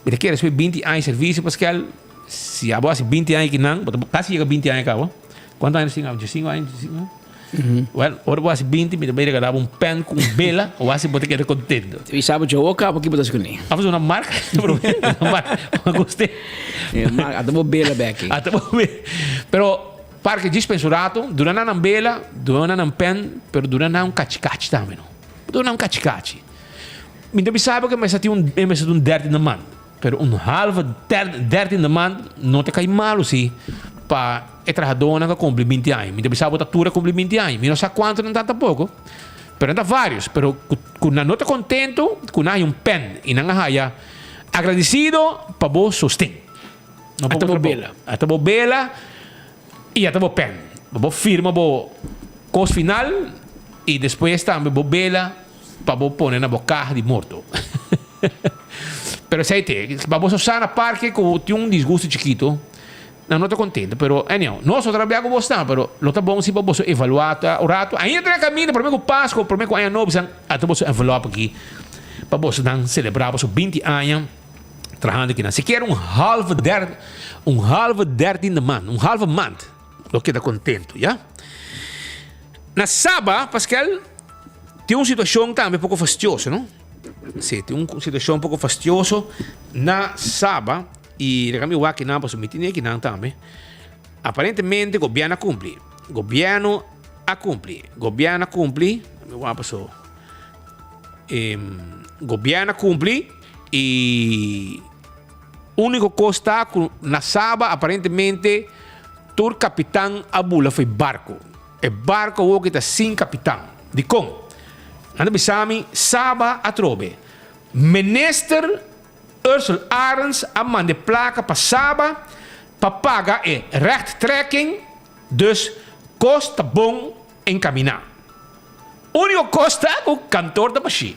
Mi ta kere despues di 20 aña di servisio, Pascal, si abo hasi 20 aña kinan, bo ta kasi yega 20 aña kaba. Kuantu aña nos tin? 25 aña? 25 aña? Well, ora bo hasi 20, mi ta bai regalá bo un pen ku un bela, o hasi bo ta keda kontento. I sa bo djobo kaba ki bo ta hasi kuné? A pasobra una marka, una marka, ma gust'é. Marka, ata bo bela bèki. Ata bo bela. Pero parke djis pensa un rato, duna nan nan bela, duna nan nan pen, pero duna nan un kachikachi tambe no. Duna nan un kachikachi. Mi ta bisa bo ke mester tin un, mester tin un dertiende man. Pero un halve dertiende man no ta kai malu si pa e trahadónan ku a kumpli binti aña. Mi ta bisa bo ta tur a kumpli binti aña. Mi no sa kuantu nan ta tampoko, pero nan ta vários. Pero ku nan no ta kontentu ku nan haña un pèn i nan a haya agradesido pa bo sosten. No pa bo bela. Ata bo bela i ata bo pèn. Bo firma bo kos final i despues tambe bo bela pa bo pone na bo kaha di morto. Pero esei te, pa boso sa na parke ku tin un disgusto chikito, nan no ta kontento. Pero anyhow, nos no ta rabia ku bos nan, pero lo ta bon si pa boso evaluá ta un rato. Ainda ta na kaminda, promé ku Pasko, promé ku Aña Nobo, san ata boso envelop aki pa boso nan selebrá boso binti aña trahando akinan. Sikiera un halve der, un halve dertiende maand, un halve maand, lo keda kontento, ya. Na Saba, Paskel, tin un situashon tambe poko fastioso, no? Sí, tin un situashon poko fastioso na Saba i laga mi wak kinan pasobra mi tene kinan tambe. Aparentemente gobièrnu a kumpli. Gobièrnu a kumpli. Gobièrnu a kumpli. Mi wak paso. Gobièrnu a kumpli i úniko kos ta ku na Saba aparentemente tur kapitan a bula for e barko. E barko awor ki ta sin kapitan. Dikon? Nan ta bisa mi, Saba atrobe. Minister Ursell Arends a manda e plaka pa Saba pa paga e rechttrekking, dus kos ta bon enkaminá. Úniko kos ta ku kantor ta bashí.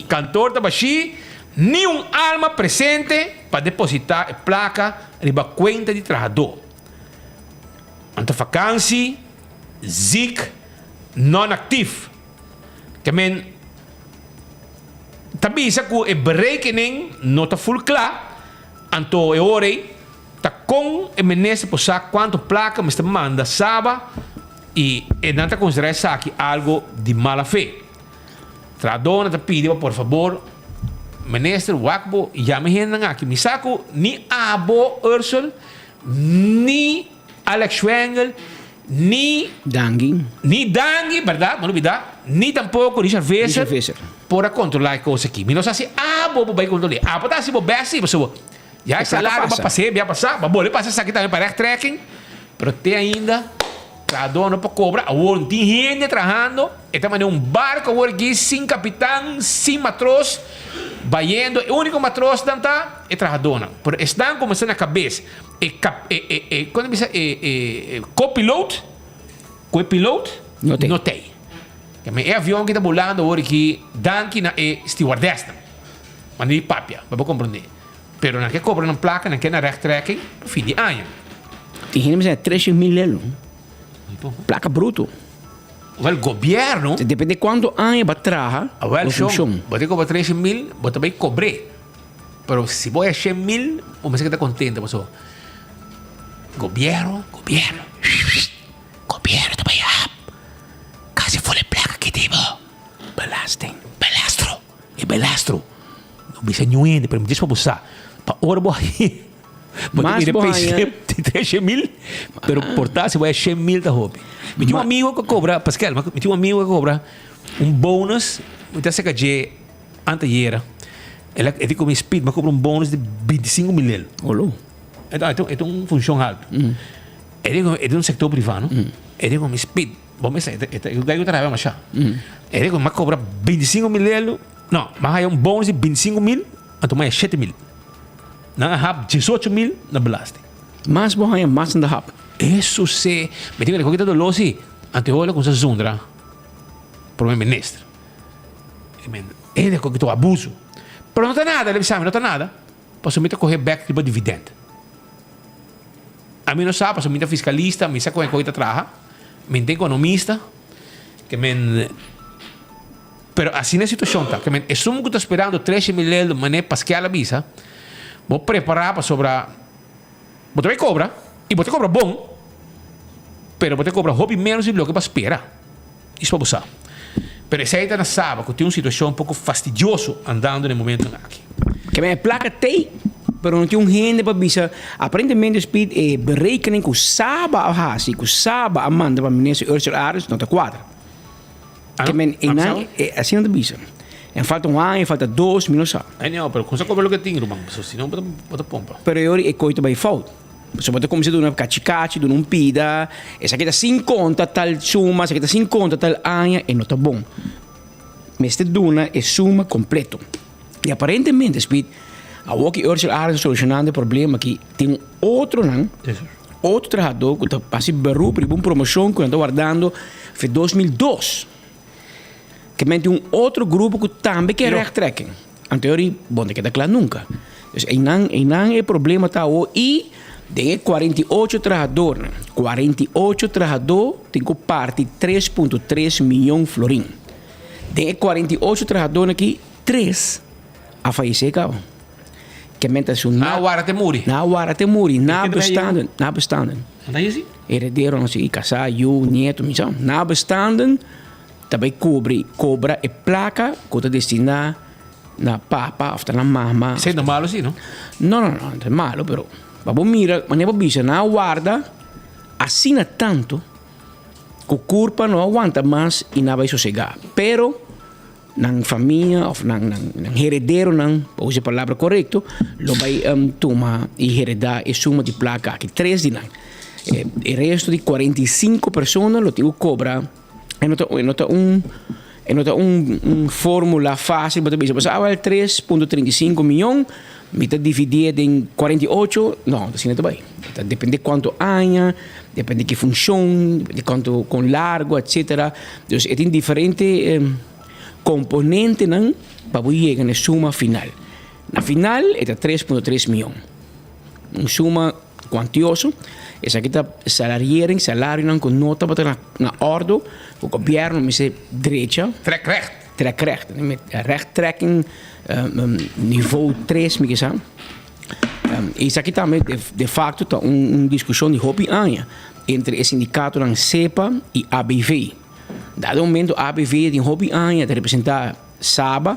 Kantor ta bashí, ni un alma presente pa depositá e plaka riba kuenta di trahadó. Nan ta vakansi, ziek, non-actief. Ke men ta bisa ku e berekening no ta ful kla, anto e ora ei ta kon e minister por sa kuantu plaka mester manda Saba i e nan ta konsiderá esaki algo di mala fe. Trahadónan ta pidi pa por fabor. Minister, wak bo yama e hendenan aki. Mi sa ku ni abo, Ursel, ni Alex Schwengle, ni. Dangui. Ni Dangui, bèrdat? No lubidá. Ni tampoko Richard Visser. Richard Visser. Por a kontrolá e kos aki. Mi no sa si abo por bai kontrol'é. Abo ta hasi bo bèst si, pasobra ya e salario bo a pas'é, bia pasá, bo a bolbe pasa esaki tambe pa rechttrekking, pero te ainda trahadó no por kobra. Awor no tin hende trahando, e ta manera un barko awor aki sin kapitan, sin matros, bayendo. E úniko matrosnan ta e trahadónan. Pero esnan ku mester na kabes, e kap, e, e, e, kon ta bisa, e, e, e kopilot ku e pilot No tei. no tei. E avion ki ta bulando awor aki danki na e stewardessnan. Manda di papia, pa bo komprondé. Pero nan ke kobra nan plaka, nan ke na rechttrekking pa fin di aña. Tin hende mester 300 mil lelo. Plaka bruto. Wel, gobierno. Depende kuantu aña bo traha. Awel, shon, bo ta kobra 300 mil, bo ta bai kobr'é. Pero si bo haya 100 mil, bo mester keda kontento pasobra gobierno, gobierno, gobierno ta bai hap kasi ful e plaka ki tin bo. Belasting. Belastro. E belastro. No bisa niun hende, pero mi djis pa bo sa. Pa ora bo haña, bo ta Mas mira bo pay haña. slip di treshen mil, pero por ta si bo haña shen mil ta hopi. Mi tin un amigo ku a kobra, Pascal, mi tin un amigo ku a kobra un bonus, mi ta saka dje antayera, el a, e di ku mi speed, mi a kobra un bonus di bintisinko mil lel. Olo. E ta, e ta un funshon alto. E di ku, e di un sektor priva, no? E di ku mi speed. Bo mester, e ta, e ta, e ta rabia masha. E di ku mi a kobra bintisinko mil lel, no, mi a haya un bonus di bintisinko mil, anto mi a haya shete mil. Nan a hap diesocho mil na belasting. Mas bo haya, mas nan ta hap. Eso se, mi tin ku ta doló si, anto e hopi a kumsa zundra prome minister. E men, e di ku ta abuso. Pero no ta nada, el a bisa mi, no ta nada, pasobra mi ta kohe bek riba dividend. Ami no sa pasobra mi ta fiskalista, mi sa kon e koe ta traha, mi ta ekonomista, ke men, pero asina e situashon ta, ke men esun ku ta sperando trece mil euro mane Pascal a bisa, bo prepara pasobra bo ta bai kobra i bo ta kobra bon, pero bo ta kobra hopi menos di loke bo a spera, is pa bo sa. Pero esei ta na Saba ku tin un situashon poko fastidioso andando na e momentonan aki. Ke men e plaka tei, pero no tin un hende pa bisa. Aparentemente Speed e berekening ku Saba a hasi, ku Saba a manda pa Minister Ursula Arends no ta kuadra. Ke men e nan asina ta bisa. En falta un aña, falta dos, mi no sa. Anyhow, pero kon sa kobra loke tin ruman, pasobra si no bo ta pompa. Pero e ora e koi ta bai fout. Pasobra bo ta kuminsá duna kachi kachi, duna un pida, esaki ta sin konta tal suma, esaki ta sin konta tal aña, e no ta bon. Mester duna e suma kompleto. I aparentemente, Speed, awor ki Ursel Arends a solushonando e problema aki, tin un otronan, otro trahadó ku ta hasi beroep riba un promoshon ku nan ta wardando for 2002. Ke men tin un otro grupo ku tambe ke rechttrekking. Anto yori bo no ta keda kla nunka. Dus einan, einan e problema ta awor i den e 48 trahadornan, 48 trahadó tin ku parti 3.3 miyon florin. Den e 48 trahadónan aki, tres a fayesé kaba. Ke men ta su Na wara te muri. Na wara te muri, nabestaanden, nabestaanden. Anda yesi? Herederonan si, kasá, yu, nieto, mi sa. Nabestaanden ta bai kubri, kobra e plaka ku ta destiná na papa òf ta na mama. Esei no malo si, no? No, no, no, ta malo, pero pa bo mira, manera bo bisa, nan a warda asina tantu ku kurpa no a wanta mas i nan a bai sosegá. Pero nan famia òf nan nan herederonan, pa usa e palabra korekto, lo bai tuma i heredá e suma di plaka aki, tres di nan. E resto di 45 persona lo tin ku kobra, e no ta e no ta un e no ta un un fórmula fásil bo ta bisa pasobra awel 3.35 mion mi ta dividié den 48, no, asina ta bai. Ta depende kuantu aña, depende ki funshon, depende kuantu kon largu, etcetera. Dus e tin diferente komponentenan pa bo yega na e suma final. Na final e ta 3.3 mion. Un suma kuantioso. Esaki ta salariering, salarionan ku no tabata na na òrdu, ku gobièrnu mester drecha. Trek recht. Trek recht. Rechttrekking nivo tres mi ke sa. Esaki tambe de facto ta un discusion di hopi aña entre e sindicatonan SEPA y ABV. Dado momento ABV tin hopi aña ta representa Saba.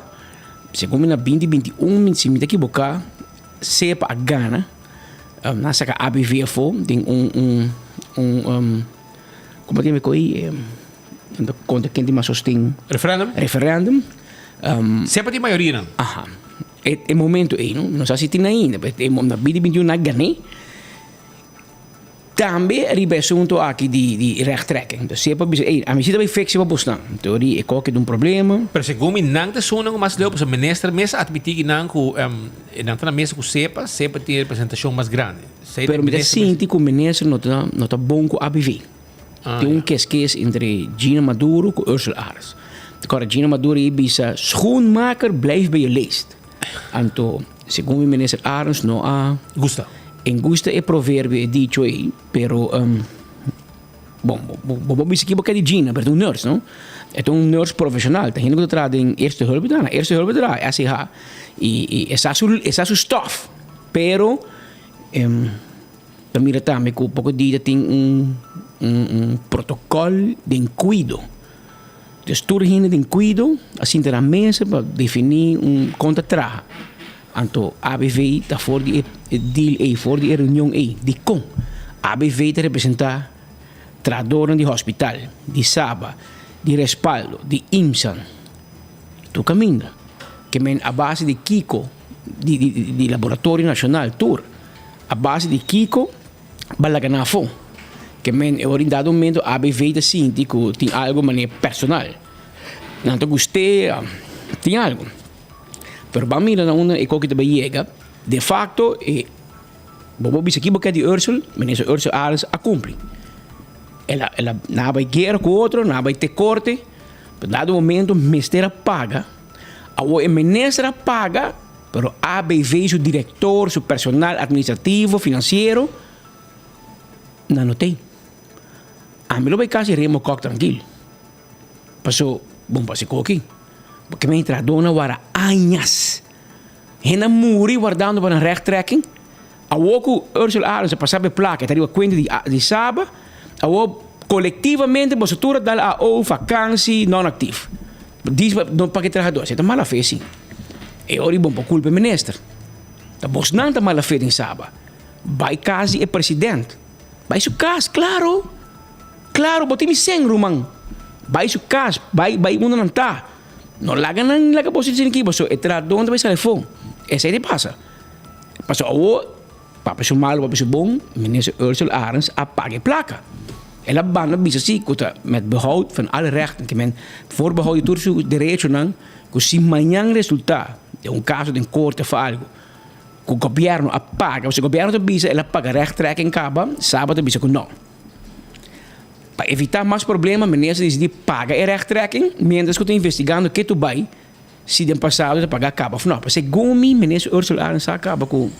Segun mi na 2021, si mi ta ekiboká, SEPA a gana. Um, nan saka ABV afó den un, un, un um, komo ta yama e koi? Nan ta konta ken tin mas sosten. Referendum? Referendum. Um, SEPA tin mayoria nan. Aha. E, e momento ei, no? No sa si tin ainda, pero e, na 2021 nan a gané. Tambe riba e asunto aki di di rechttrekking. Dus SEPA bisa, ey, ami si ta bay fix'e pa bosnan. Teoria e koke ta un problema. Pero segun mi nan ta esunnan ku mas leu pasobra minister mes a admiti ki nan ku nan ta na mesa ku SEPA, SEPA tin e representashon mas grandi. Sey Pero mi ta sinti ku minister no ta no ta bon ku ABV. Tin un keskes entre Gina Maduro ku Ursula Arends. Kòrda Gina Maduro ei bisa, schoenmaker blijf bij je leest. Anto, segun mi minister Arends no a. Gusta. En gusta e proverbio, e dicho ei, pero bon, bo bo bisa ki bo ke di Gina, pero ta un nurse, no? E ta un nurse profesional, ta hende ku ta traha den eerste hulp ta, na eerste hulp ta traha, SCH, i i e sa su e sa su stof, pero ta mira tambe ku poko dia ta tin un un un protokòl den kuido. Dus tur hende den kuido a sinta na mesa pa definí un kon ta traha. Anto ABV ta for di e deal ei, for di e reunion ei. Dikon? ABV ta representá trahadornan di hospital, di Saba, di Respaldo, di IMSAN. Tur kaminda. Ke men a base di kiko di di Laboratorio Nashonal tur. A base di kiko Ba laga nan afó. Ke men e ora in dado momento ABV ta sinti ku tin algo manera personal. Nan ta gust'é, tin algo. Pero ban mira na unda e koki ta bai yega. De facto e bo por bisa kibo ke di Ursel, minister Ursel Arends a kumpli. El a el a nan a bai guera ku otro, nan a bai te korte, pero dado momento mester a paga. Awor e minister a paga. Pero ABV su director, su personal administrativo, financiero, nan no t'ey. Ami lo bay casi Remo Kok trankil. Paso, bon pasa e koki. Porque mi trahadornan wara añas. Hende a muri wardando pa nan rechttrekking. Awor cu Ursula Arends a pasa pa e placa, e ta riba cuenta di di Saba, awor colectivamente boso tur a dal AO, vakantie, non-actief. Dies pa no paga e trahador, esei ta mala fe si. E ora bon pa culpa e minister. Ta bosnan ta mala fe den Saba. Bai cas di e president. Bai su cas, claro. Claro, bo tin mi cen ruman. Bai su cas, bai bai unda nan ta. No laga nan laga bo sinti aki, pasobra e trahadornan ta bai sali afo. Esei ta pasa. Pasobra awor papia su malo papia su bon, minister Ursula Arends a paga e placa. El a banda bisa si cu ta met behoud van alle rechten, ke men voorbehoud di tur su derechonan, cu si mañan resulta den un caso den corte of algo, cu gobierno a paga, pasobra gobierno ta bisa el a paga rechttrekking caba, Saba ta bisa cu no. Pa evita mas problema minister a dicidi paga e rechttrekking, mientras cu ta investigando ke tu bay. Si den pasado ta paga caba of no. Pero segun mi minister Ursula Arends a caba cu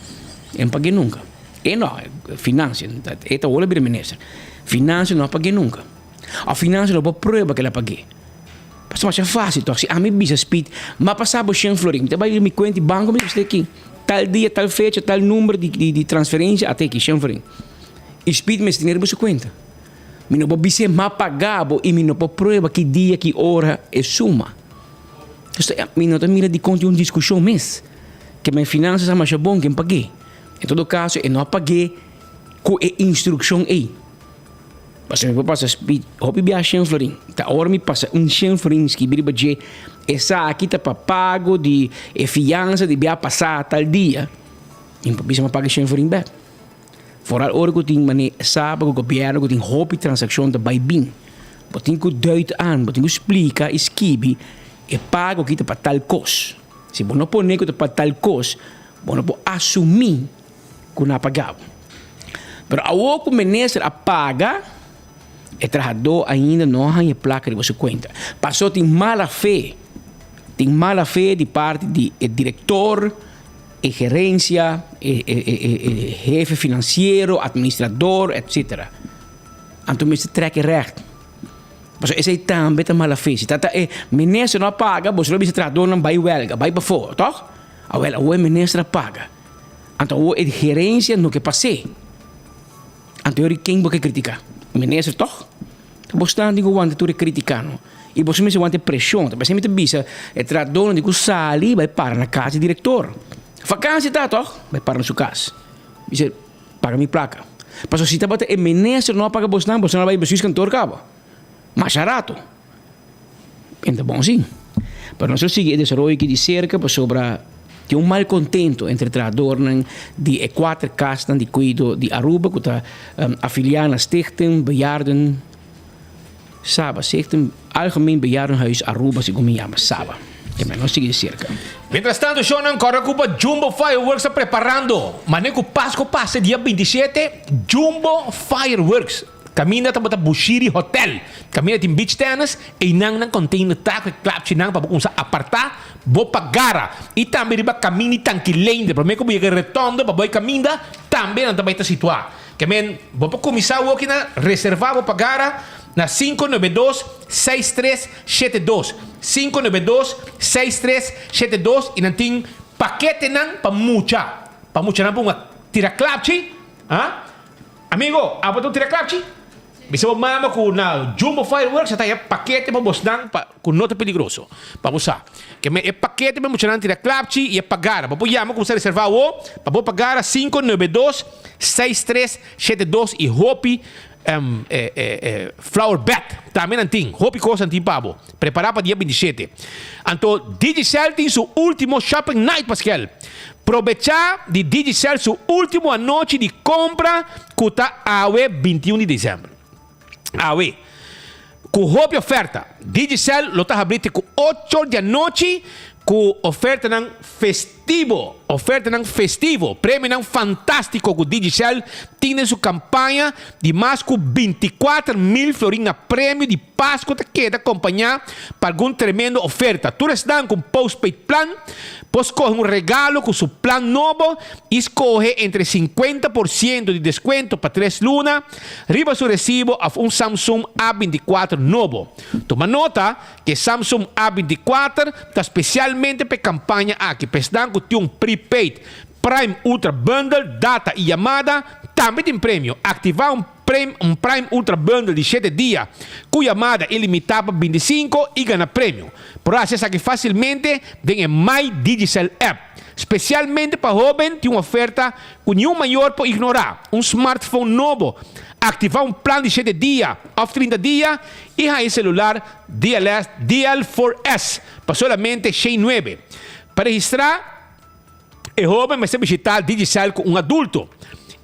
e no pague nunca. E no, financia. E ta worde bira minister. Financia no a pague nunca. Of financia no por prueba cu el a pague. Pasobra masha facil toch. Si ami bisa Speed, m'a pasa bo shen florin. Mi ta bay mi cuenta di banco mi ta aki. Tal dia, tal fecha, tal number di transferencia ata aki shen florin. Y Speed mester tene riba su cuenta. Mi no por bis'é m'a paga bo y mi no por prueba ki dia, ki ora e suma. Mi no ta mira dikon tin un diskushon mes. Ke men finansa sa masha bon ken pag'é. En todo kaso e no a pag'é ku e instrukshon ei. Pasobra mi por pasa speed hopi biaha shen florin. Ta ora mi pasa un shen florin skibi riba dje esaki ta pa pago di e fiansa di biaha pasá tal dia. Mi por bisa mi a paga e shen florin bèk. Foral ora ku tin mane saba ku gobièrnu ku tin hopi transakshon ta bai bin. Bo tin ku duit an, bo tin ku splika i skibi e pago aki ta pa tal kos. Si bo no pone ku ta pa tal kos, bo no por asumí ku nan a paga bo. Pero awor ku minister a paga, e trahadó ainda no a haña e plaka riba su kuenta. Paso tin mala fe, tin mala fe di parti di e direktor. E gerencia, e e hefe financiero, administrador, etc. Anto mester trek e recht. Pasobra esei tambe ta mala fe. Si ta ta e minister no a paga, boso lo bisa trahadornan bai welga, bai pafó, toch? Awel, awor e minister a paga. Anto awor e gerencia no ke pas'é. Anto yori ken bo ke critica? Minister toch? Ta bo staan tin ku wanta tur e critica no. I boso mester wanta e preshon. Ta p'esei mi ta bisa e trahadónan di ku sali bai para na kas di direktor. Vakansi ta tòg? Bai para na su kas. Bisa, paga mi plaka. Pasobra si tabata e minister no a paga bosnan, bosnan a bai bestuurskantoor kaba. Masha rato. En ta bon si. Pero nos lo sigui e desaroyo aki di serka pasobra tin un malcontento entre trahadornan di e kuater kasnan di kuido di Aruba ku ta afiliá na Stichting Bejaarden Saba, Stichting Algemeen Bejaardenhuis Aruba segun mi yama Saba. Ke men nos sigui di serka. Mientras tanto shownan kòrda ku pa Jumbo Fireworks ta preparando. Mane ku Pasko pasa dia 27, Jumbo Fireworks. Kaminda tabata Bushiri Hotel. Kaminda tin beach tennis, einan nan container ta ku e klapchinan pa bo kumsa apartá bo pa gara. I tambe riba kamin di Tanki Leende, promé ku bo yega retondo pa bo e kaminda, tambe nan ta bai ta situá. Ke men, bo por kuminsá awoki na reservá bo pa gara na 592 6372, 592 6372 i nan tin paketenan pa mucha, pa muchanan por hunga tira klapchi, ah. Amigo, abo ta un tira klapchi? Bisa bo mama ku na Jumbo Fireworks a ta e pakete pa bosnan pa ku no ta peligroso. Pa bo sa. Ke men e pakete pa e muchanan tira klapchi i e pagara. Bo por yama kumsa reserva awo pa bo pagara 592 6372 i hopi flower bed tambe nan tin. Hopi kos nan tin pa bo. Prepara pa dia 27. Anto Digicel tin su ultimo shopping night Paskel. Probechá di Digicel su último anochi di kompra ku ta awe 21 di desèmber. Awe, ku hopi oferta, Digicel lo ta habrí te ku ocho or di anochi ku ofertanan festivo. Ofertanan festivo, premionan fantástiko ku Digicel tin den su kampaña di mas ku 24 mil florin na premio di Pasku ta keda kompañá pa algun tremendo oferta. Tur esnan ku un postpaid plan por skohe un regalo ku su plan nobo i skohe entre 50% di deskuento pa tres luna riba su resibo òf un Samsung A 24 nobo. Tuma nota ku e Samsung A 24 ta spesialmente pa e kampaña aki. Pa esnan ku tin un prepaid Prime Ultra Bundle, data i yamada, tambe tin premio. Aktivá un un Prime Ultra Bundle di shete dia ku yamada ilimitá pa 25 i gana premio. Por hasi esaki fásilmente den e My Digicel app. Spesialmente pa hóben tin un oferta ku niun mayor por ignorá, un smartphone nobo. Aktivá un plan di shete dia òf 30 dia i haña e selular DLS DL4S pa solamente 109. Pa registrá, E hóben mester bishitá Digicel ku un adulto.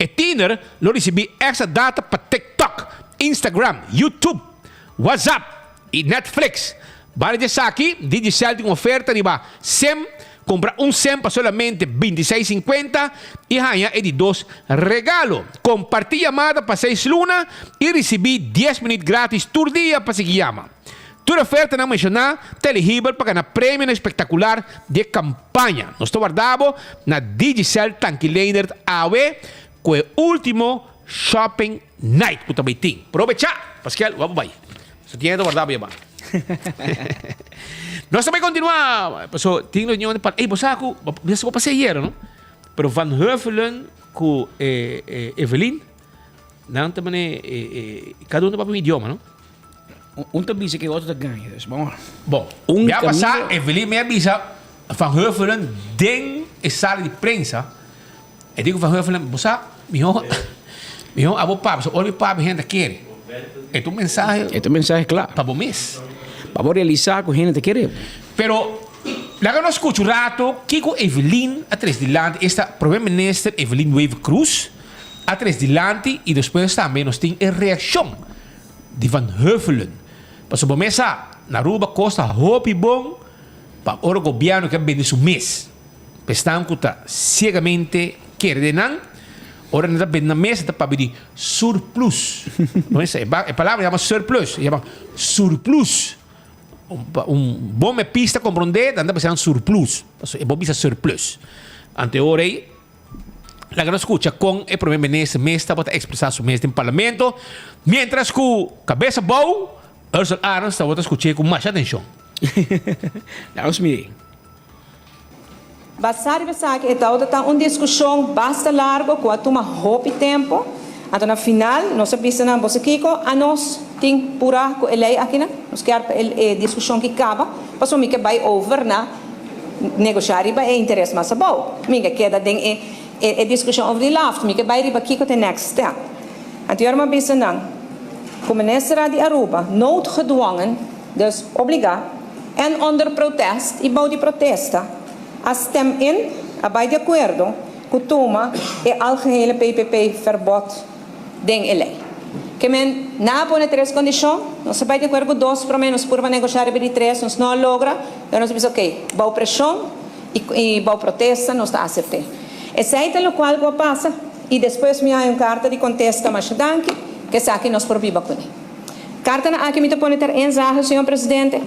E tiner lo risibí èkstra data pa TikTok, Instagram, YouTube, WhatsApp i Netflix. Banda di esaki, Digicel tin un oferta riba sim, kumpra un sim pa solamente 26,50 i haña e di dos regalo. Kompartí yamada pa seis luna i risibí dies minüt grátis tur dia pa sigui yama. Tur ofertanan menshoná ta eligibel pa gana premionan espektakular di e kampaña. Nos ta warda bo na Digicel Tanki Leendert awe ku e último shopping night ku ta bai tin. Probechá! Paskel, wou bo bai. So tin hende ta warda bo yaba. Nos ta bai kontinuá, paso tin reunion di par. Ey, bo sa ku bo pas'é ayera, no? Pero Van Heuvelen ku Evelyn, nan ta mane kada un ta papia un idioma, no? Un ta bisa ke otro ta gaña, dus bon. Bon, un ya pasá Evelyn mi a bisa Van Heuvelen den e sala di prensa, e di ku Van Heuvelen, bo sa, mihó, mihó abo papia, so ora mi papia hende ta kere. E ta un mensahe. E ta un mensahe kla. Pa bo mes. Pa bo realisá ku hende ta kere bo. Pero, laga nos skucha un rato kiko Evelyn a tres dilanti, esta Prome Minister Evelyn Wever-Croes a tres dilanti i despues tambe nos tin e reakshon di Van Heuvelen. Pasobra bo mes sa, na Aruba kos ta hopi bon pa ora gobièrnu ke bende su mes. Pa esnan ku ta siegamente kere den nan, ora nan ta bende nan mes nan ta papia di surplus. Bo mes sa, e palabra yama surplus, e yama surplus. Pa un bon mepista komprondé, nan ta bisa nan surplus. Pasobra e bo bisa surplus. Anto e ora ei. Laga nos skucha kon e prome minister mes tabata ekspresá su mes den parlamento, miéntras ku kabes abou, Ursel Arends tabata skuch'é ku masha atenshon. Laga nos mir'é. Basá riba esaki e tabata ta un diskushon basta largo ku a tuma hopi tempu. Anto na final nos a bisa nan, Boso kiko? Anos. tin pura ku e lei akinan. Nos kier pa e diskushon ki kaba, pasobra mi ke bai over na negoshá riba e interes mas abou. Mi ke keda den e e diskushon over di laft. Mi ke bai riba kiko ta e next step. Anterior mi a bisa nan ku Minister di Aruba noodgedwongen, dus obligá, en onder protest i bou di protesta a stem in, a bai di akuerdo ku tuma e algehele PPP verbod den e lei. Ke men nan a pone tres kondishon, nos a bai di akuerdo ku dos promé, nos purba negoshá riba di tres, nos no a logra, pero nos a bisa ok, bou preshon i bou protesta nos ta asept'é. Esei ta lokual ku a pasa i despues mi haña un karta di kontesta masha danki ku esaki nos por biba kuné. Kartanan aki mi ta pone ter inzage, señor presidente,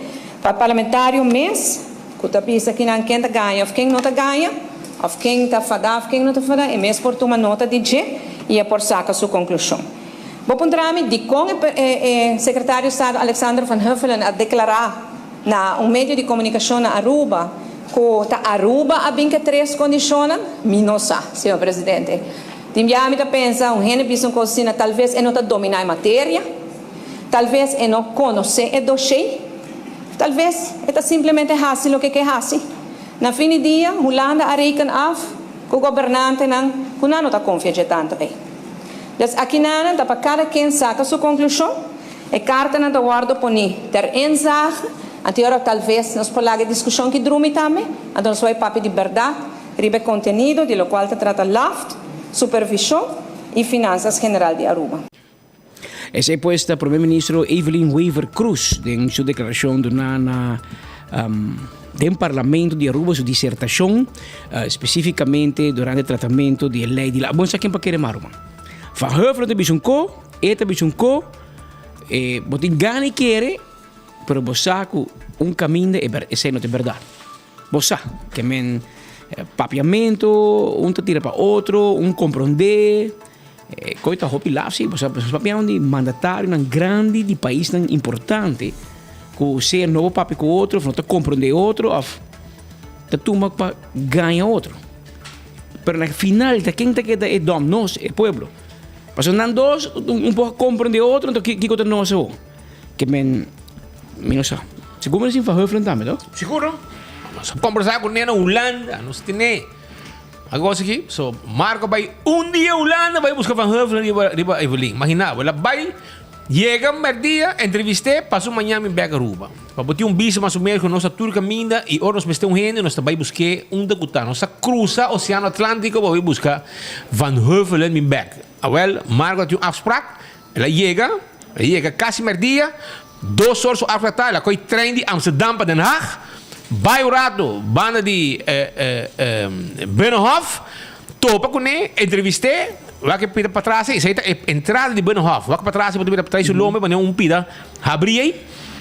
pa parlamentario mes ku ta bisa kinan ken ta gaña òf ken no ta gaña, òf ken ta fadá òf ken no ta fadá, e mes por tuma nota di dje i e por saka su konklushon. Bo puntra mi dikon e sekretario Estado Alexander van Huffelen a deklará na un medio di komunikashon na Aruba ku ta Aruba a bin ku e tres kondishonnan? Mi no sa, señor presidente. Tin biaha mi ta pensa un hende bisa un kos asina talves e no ta dominá e materia, talves e no konosé e doshé, talves e ta simplemente hasi loke e ke hasi. Na fin di dia, Hulanda a reken af ku gobernantenan ku nan no ta konfia dje tantu ei. Dus akinanan ta pa kada ken saka su konklushon. E kartanan ta wòrdu poní ter inzage, anto e ora talves nos por laga e diskushon ki drumi tambe, anto nos bai papia di bèrdat riba e kontenido di lokual ta trata laft, supervishon i finansas general di Aruba. Esei pues ta Prome Ministro Evelyn Wever Croes den su declaracion duna na den Parlamento di Aruba su disertacion specificamente durante tratamento di e ley di la. Bon sa ken pa kere maru man. Van Huffelen ta bisa un ko, e ta bisa un ko, e bo tin gana di kere, pero bo sa ku un kaminda e esei no ta e bèrdat. Bo sa ke men papiamentu, un ta tira pa otro, un komprondé. E koe ta hopi laf si, pasobra nos papia di mandatarionan grandi di paisnan importante ku sea no por papia ku otro of no ta komprondé otro of ta tuma pa gaña otro. Pero na final ta ken ta keda e dòm? Nos, e pueblo. Pasobra nan dos un por komprondé otro, anto kiko ta nos awor? Ke men, mi no sa. Sigur mi no sin Van Huffelen tambe, to? Sigur no. Nos a kombersá ku ne na Hulanda, nos tene. Algo así ki. So, Marco bai un dia Hulanda bai busca Van Huffelen riba, riba Evelyn. Imagina, bo la bai, yega merdia, entrevisté, paso mañana mi bek Aruba. Pa bo tin un bisa mas o menos ku nos ta tur kaminda i ora nos mester un hende nos ta bai busk'é unda ku ta. Nos ta krusa Oceano Atlantico pa bai buska Van Huffelen mi bek. Awel, Marco a tin un afspraak, el a yega, el a yega kasi merdia, Dos or su afspraak ta, el a koe trein di Amsterdam pa Den Haag, bai un rato banda di Binnenhof, topa kuné, entrevist'é, wak e pida patras ei, esei ta e entrada di Binnenhof, wak patras ei bo ta mira trai su lomba manera un pida habrí ei,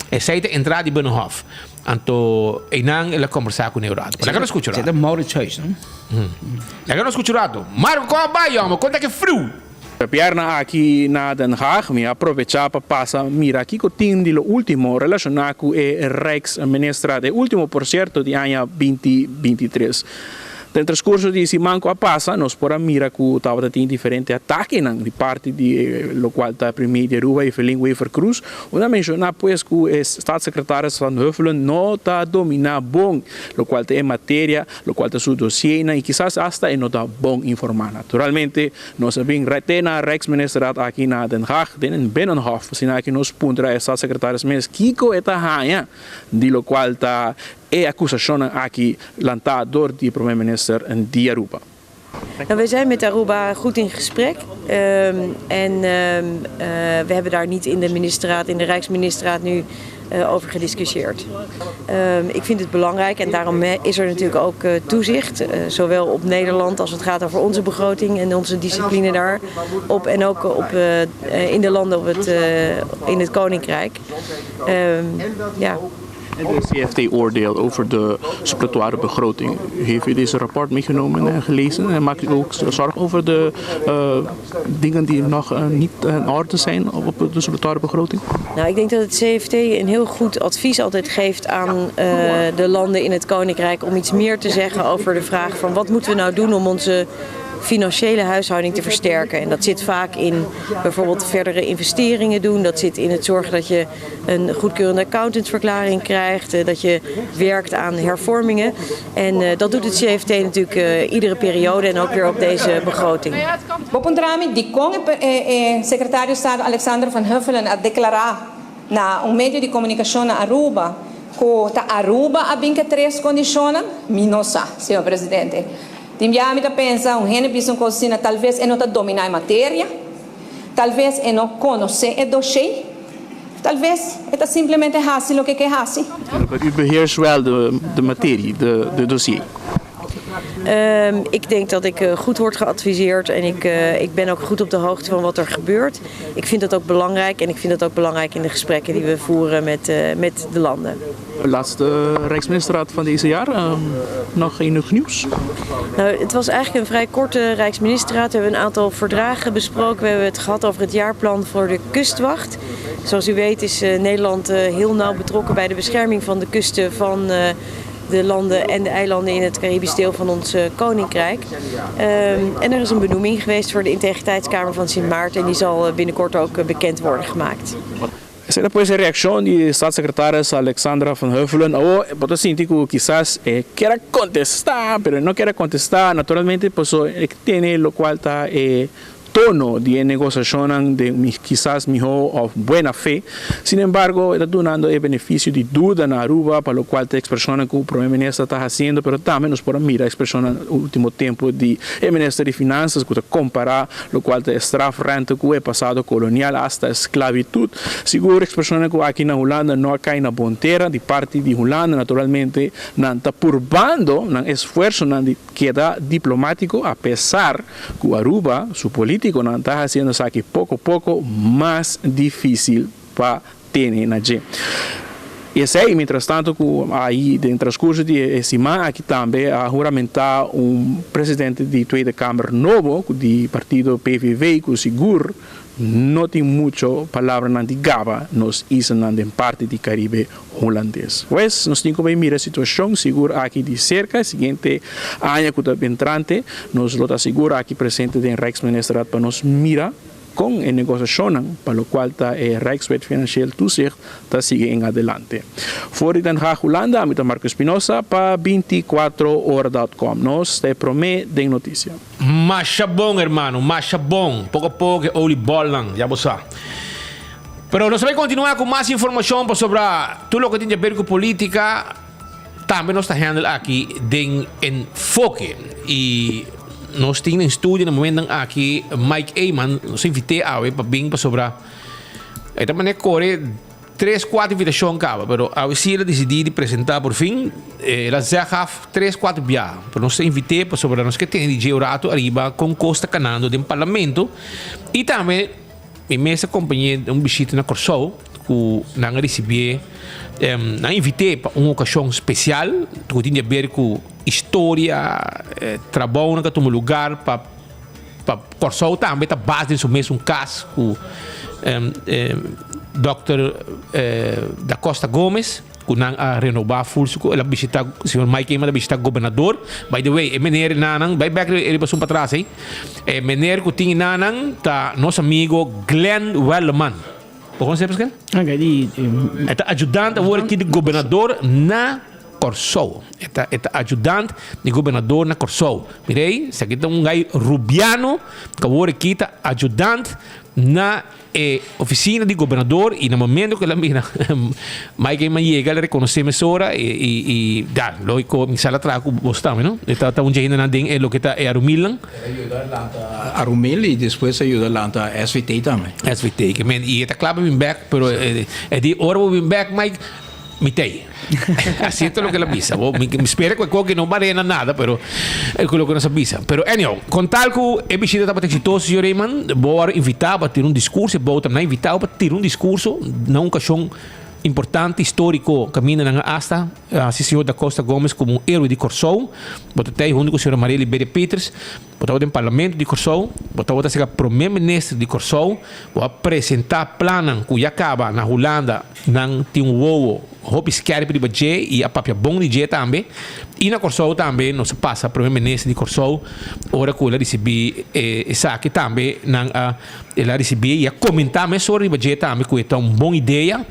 esei ta e entrada di Binnenhof. Anto einan el a kombersá kuné un rato. Laga nos skucha un rato. Esei ta Mauritshuis, no? Laga nos skucha un rato. Marco, kon a bai, yòmber? Kon ta ke friu? Bierna aki na Den Haag mi a aprovecha pa pasa mira kico tin di lo ultimo relaciona cu e Rijksministerraad, e ultimo por cierto di aña binti bintitres. Den transcurso di e siman cu a pasa nos por a mira cu tabata tin diferente atakenan di parti di locual ta Premier di Aruba Evelyn Wever-Croes unda a menciona pues cu e Staatssecretaris Van Huffelen no ta domina bon locual ta e materia, locual ta su dossiernan y kisas hasta e no ta bon informa. Naturalmente Nos a bin rete na Rijksministerraad aki na Den Haag den en Binnenhof, asina aki nos puntra e staatssecretaris mes kiko e ta haña di locual ta e acusacionnan aki lantá door di Prome Minister di Aruba. Nou, wij zijn met Aruba goed in gesprek en we hebben daar niet in de ministerraad, in de Rijksministerraad nu over gediscussieerd. Ik vind het belangrijk en daarom is er natuurlijk ook toezicht, zowel op Nederland als het gaat over onze begroting en onze discipline daar op en ook op, in de landen op het, in het Koninkrijk. Ja. En de CFT oordeelt over de suppletoire begroting. Heeft u deze rapport meegenomen en gelezen? En maakt u ook zorg over de dingen die nog niet in orde zijn op de suppletoire begroting? Nou, ik denk dat het CFT een heel goed advies altijd geeft aan de landen in het Koninkrijk om iets meer te zeggen over de vraag van wat moeten we nou doen om onze financiële huishouding te versterken. En dat zit vaak in bijvoorbeeld verdere investeringen doen. Dat zit in het zorgen dat je een goedkeurende accountantsverklaring krijgt. Eh, dat je werkt aan hervormingen. En eh, dat doet het CFT natuurlijk eh, iedere periode en ook weer op deze begroting. Bo puntra mi dikon e sekretario di Estado Alexander van Huffelen a deklará na un medio di komunikashon na Aruba ku ta Aruba a bin ku e tres kondishonnan? Mi no sa, señor presidente. Tin biaha mi ta pensa un hende bisa un kos asina talves e no ta dominá e materia, talves e no konosé e doshé, talves e ta simplemente hasi loke e ke hasi. Maar u beheerst wel de, de materie, de, de dossier. Ehm, ik denk dat ik eh, goed word geadviseerd en ik, eh, ik ben ook goed op de hoogte van wat er gebeurt. Ik vind dat ook belangrijk en ik vind dat ook belangrijk in de gesprekken die we voeren met, eh, met de landen. De laatste Rijksministerraad van deze jaar, ehm, nog enig nieuws? Nou, het was eigenlijk een vrij korte Rijksministerraad. We hebben een aantal verdragen besproken. We hebben het gehad over het jaarplan voor de kustwacht. Zoals u weet is Nederland heel nauw betrokken bij de bescherming van de kusten van de landen en de eilanden in het Caribisch deel van ons eh, koninkrijk. Ehm, en er is een benoeming geweest voor de Integriteitskamer van Sint Maarten en die zal eh, binnenkort ook eh, bekend worden gemaakt. Esei ta pues e reakshon di Staatssecretaris Alexandra van Huffelen. Awor bo ta sinti ku kisas e kier a kontestá, pero e no kier a kontestá. Naturalmente paso e tene lokual ta e tono di e negosiashonnan den kisas mihó òf buena fe. Sin embargo, e ta dunando e benefisio di duda na Aruba pa lokual ta ekspreshonnan ku Prome Minister ta hasiendo, pero tambe nos por a mira ekspreshonnan ultimo tempu di e Minister di Finansas ku ta kompará lokual ta e strafrente ku e pasado kolonial asta e sklabitut. Sigur ekspreshonnan ku aki na Hulanda no a kai na bon tera di parti di Hulanda. Naturalmente nan ta purbando nan esfuersonan di keda diplomátiko apesar ku Aruba su polítikonan ta hasiendo esaki poko poko mas difísil pa tene na dje. I esei mientrastanto ku ai den transkurso di e siman aki tambe a huramentá un presidente di Tweede Kamer nobo di partido PVV ku sigur no tin mucho palabranan di gaba nos islanan den parti di Karibe Hulandes. Pues nos tin ku bai mira e situashon sigur aki di serka. E siguiente aña ku ta entrante nos lo ta sigur aki presente den Rijksministerraad pa nos mira kon e negosiashonnan pa lokual ta e Rijkswet Financieel Toezicht ta sigui en adelante. For di Den Haag, Hulanda, ami ta Marco Espinosa pa binticuatro ora dot com. Nos ta e promé den notisia. Masha bon hermano, masha bon. Poko a poko e oliebolnan, ya bo sa. Pero nos ta bai kontinuá ku mas informashon pasobra tur loke tin di aber ku politika tambe nos ta handle aki den Enfoke. I nos tin den studio na momentonan aki Mike Eman, nos a invit'é awe pa bin pasobra e ta manera kore Tres kuater invitashon kaba, pero awe si el a disidí di presentá por fin. El a zeg af tres kuater biaha, pero nos ta invit'é pasobra nos ke tene di dje un ratu ariba kon kos ta kanando den parlamento. I tambe mi mes a kompañ'é den un bishita na Kòrsou ku nan a risibié, nan a invit'é pa un okashon spesial ku tin di aber ku historia, trabounan ku a tuma lugar pa Pa Kòrsou tambe ta bas den su mesun kas ku dòkter Da Costa Gomez ku nan a renobá ful su el a bishitá señor Mike Eman a bishitá gobernador. By the way e meneer nanan bai bèk riba esun patras ei e meneer ku tin nanan ta nos amigo Glenn Welleman. Bo konosé Pascal? E ta ayudante awor aki di gobernador na Kòrsou. E ta e ta ajudant di gobernador na Kòrsou. Mira ei, esaki ta un gai rubiano ku awor aki ta ajudant na e ofisina di gobernador i na momento ku el a mira Mike Eman yega el a rekonosé mesora i i i ya, lógiko mi sal a traha ku bos tambe no. E ta ta un dje hendenan den e loke ta e Arumilnan. El a yuda lanta Arumil i despues a yuda lanta SVT tambe. SVT, ke men i e ta kla pa bin bèk pero e di ora bo bin bèk Mike Mi t'ei. Así ta loke el a bisa. Bo, mi, mi spera ku e koki no barena nada, pero e ku loke nos a bisa. Pero anyhow, kon tal ku e bishita tabata eksitoso, señor Eman, bo wòrdu invitá pa tira un diskurso, e bou tambe a invitá bo pa tira un diskurso na un okashon importante, históriko, kaminda nan a asta hasi señor Da Costa Gomez komo un héroe di Kòrsou. Bo ta t'ei huntu ku señora Maria Liberia Peters. Bo tabata den Parlamento di Kòrsou, bo tabata sega Promé Minister di Kòrsou, bo a presentá plannan ku ya kaba na Hulanda, nan tin un wowo hopi skèrpi riba dje i a papia bon di dje tambe. I na Kòrsou tambe nos a pasa Prome Minister di Kòrsou ora ku el a risibí esaki tambe nan a el a risibí i a komentá mesora riba dje tambe ku e ta un bon idea.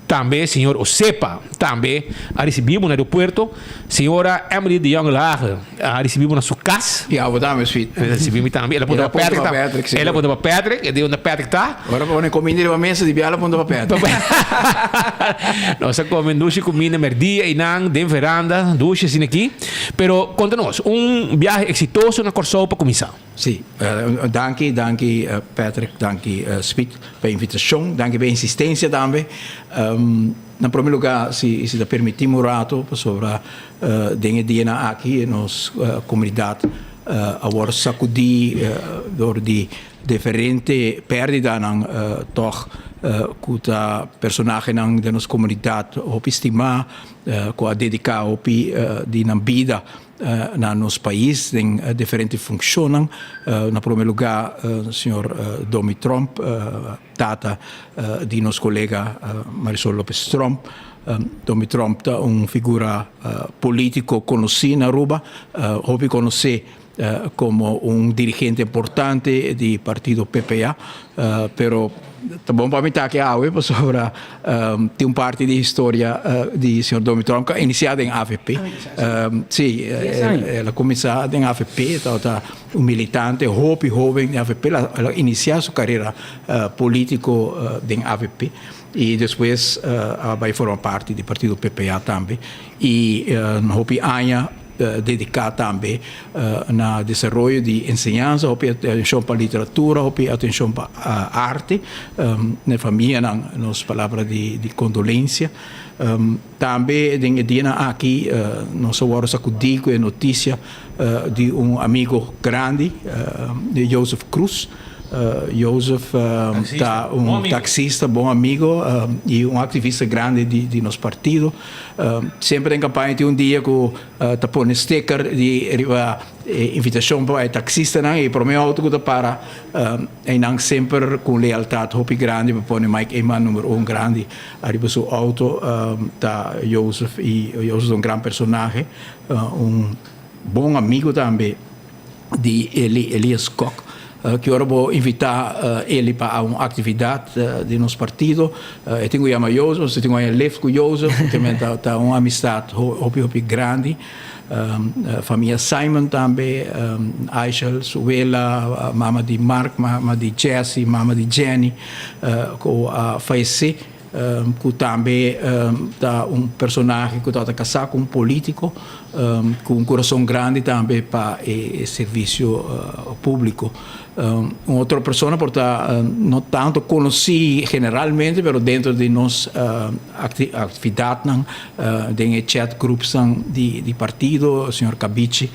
Tambe señor Osepa tambe a risibí bo na aeropuerto. Señora Emily de Jong Lage a risibí bo na su kas. I abo tambe, Sweet. El a risibí mi tambe. El a puntra pa Patrick tambe. El a puntra pa Patrick. E di unda Patrick ta. Ora pa pone kuminda riba mesa di biaha el a puntra pa Patrick. Nos a kome dushi kuminda merdia einan den veranda, dushi asina aki. Pero konta nos, un biahe eksitoso na Kòrsou pa kuminsá. Sí, danki, danki Patrick, danki Speed pa e invitashon, danki pa e insistensia tambe. Na prome lugá si si ta permití mi un rato pasobra den e dianan aki nos komunidat a wòrdu sakudí dor di diferente pèrdidanan tòg ku ta personahenan den nos komunidat hopi stimá ku a dediká hopi di nan bida na nos pais den diferente funshonnan. Na prome lugá señor Domi Tromp. Tata di nos colega Marisol Lopez Tromp. Domi Tromp ta un figura politico conoci na Aruba, hopi conoci como un dirigente importante di partido PPA, pero ta bon pa mi ta aki awe pasobra tin un parti di historia di señor Domi Tromp cu a inicia den avp. Si, el a cuminsa den avp, tabata Un militante hopi hoben den avp, el a inicia su carera politico den avp y despues a bay forma parti di partido PPA tambe y hopi aña dedica tambe na desaroyo di enseñansa, hopi atencion pa literatura, hopi atencion pa arte, na e famianan nos palabra di condolencia. Tambe den e dianan aki nos a wòrdu sakudí ku e notisia di un amigo grandi, Joseph Cruz. Joseph ta un taksista, bon amigo i un aktivista grandi di nos partido. Semper den kampaña tin un dia ku ta pone sticker di riba e invitashon pa e taksistanan i e promé outo ku ta para einan semper ku un lealtat hopi grandi pa pone Mike Eman numero un grandi ariba su outo ta Joseph i Joseph ta un gran personahe un bon amigo tambe di Eli Elias Kok ki ora bo invita Eli pa un aktividat di nos partido e tin ku yama Joseph e tin ku haña lift ku Joseph ta un amistat hopi hopi grandi. Famia Simon tambe, Aishel, su wela, mama di Mark, mama di Jessy, mama di Jenny ku a fayesé, ku tambe ta un personahe ku tabata kasá ku un polítiko, ku un kurason grandi tambe pa e servisio públiko. Un otro persona por ta no tanto conoci generalmente pero dentro di nos actividadnan den e chat groupsnan di partido señor Cabichi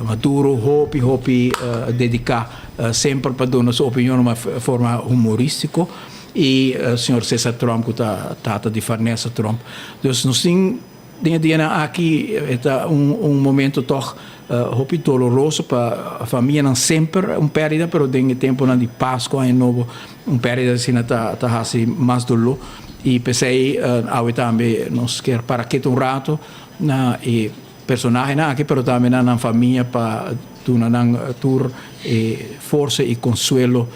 Maduro hopi hopi dedica semper pa duna su opinion na forma humoristico y señor Cesar Tromp cu ta tata di Vanessa Tromp. Dus nos tin. Den e dianan aki e ta un momento tog hopi doloroso pa famianan semper un perdida pero den e temponan di Pasco aña nobo un perdida asina ta hasi mas doló y p'esey awe tambe nos kier para keta un rato na e personahenan aki pero tambe na nan famia pa duna nan tur e forsa y consuelo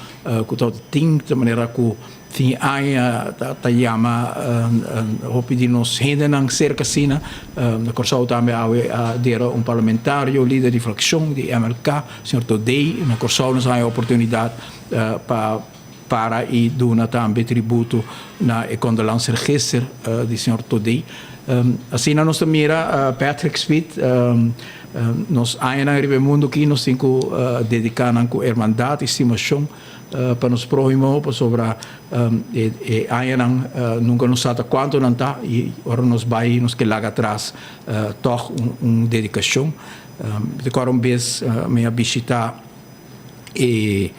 cu ta tin di manera cu Fin aña ta yama hopi di nos hendenan serka asina. Na Kòrsou tambe awe a dera un parlamentario, lider di frakshon di MLK, señor Todey. Na Kòrsou nos a haña oportunidat pa para i duna tambe tributo na e kondolansregister di señor Todey. Asina nos ta mira Patrick Smith, nos añanan riba e mundu aki nos tin ku dediká nan ku hermandat i stimashon. Pa nos próhimo, pasobra e añanan nunka nos sa ta kuantu nan ta i ora nos bai nos ke laga atras tòg un dedikashon. Mi ta kòrda un bes mi a bishitá e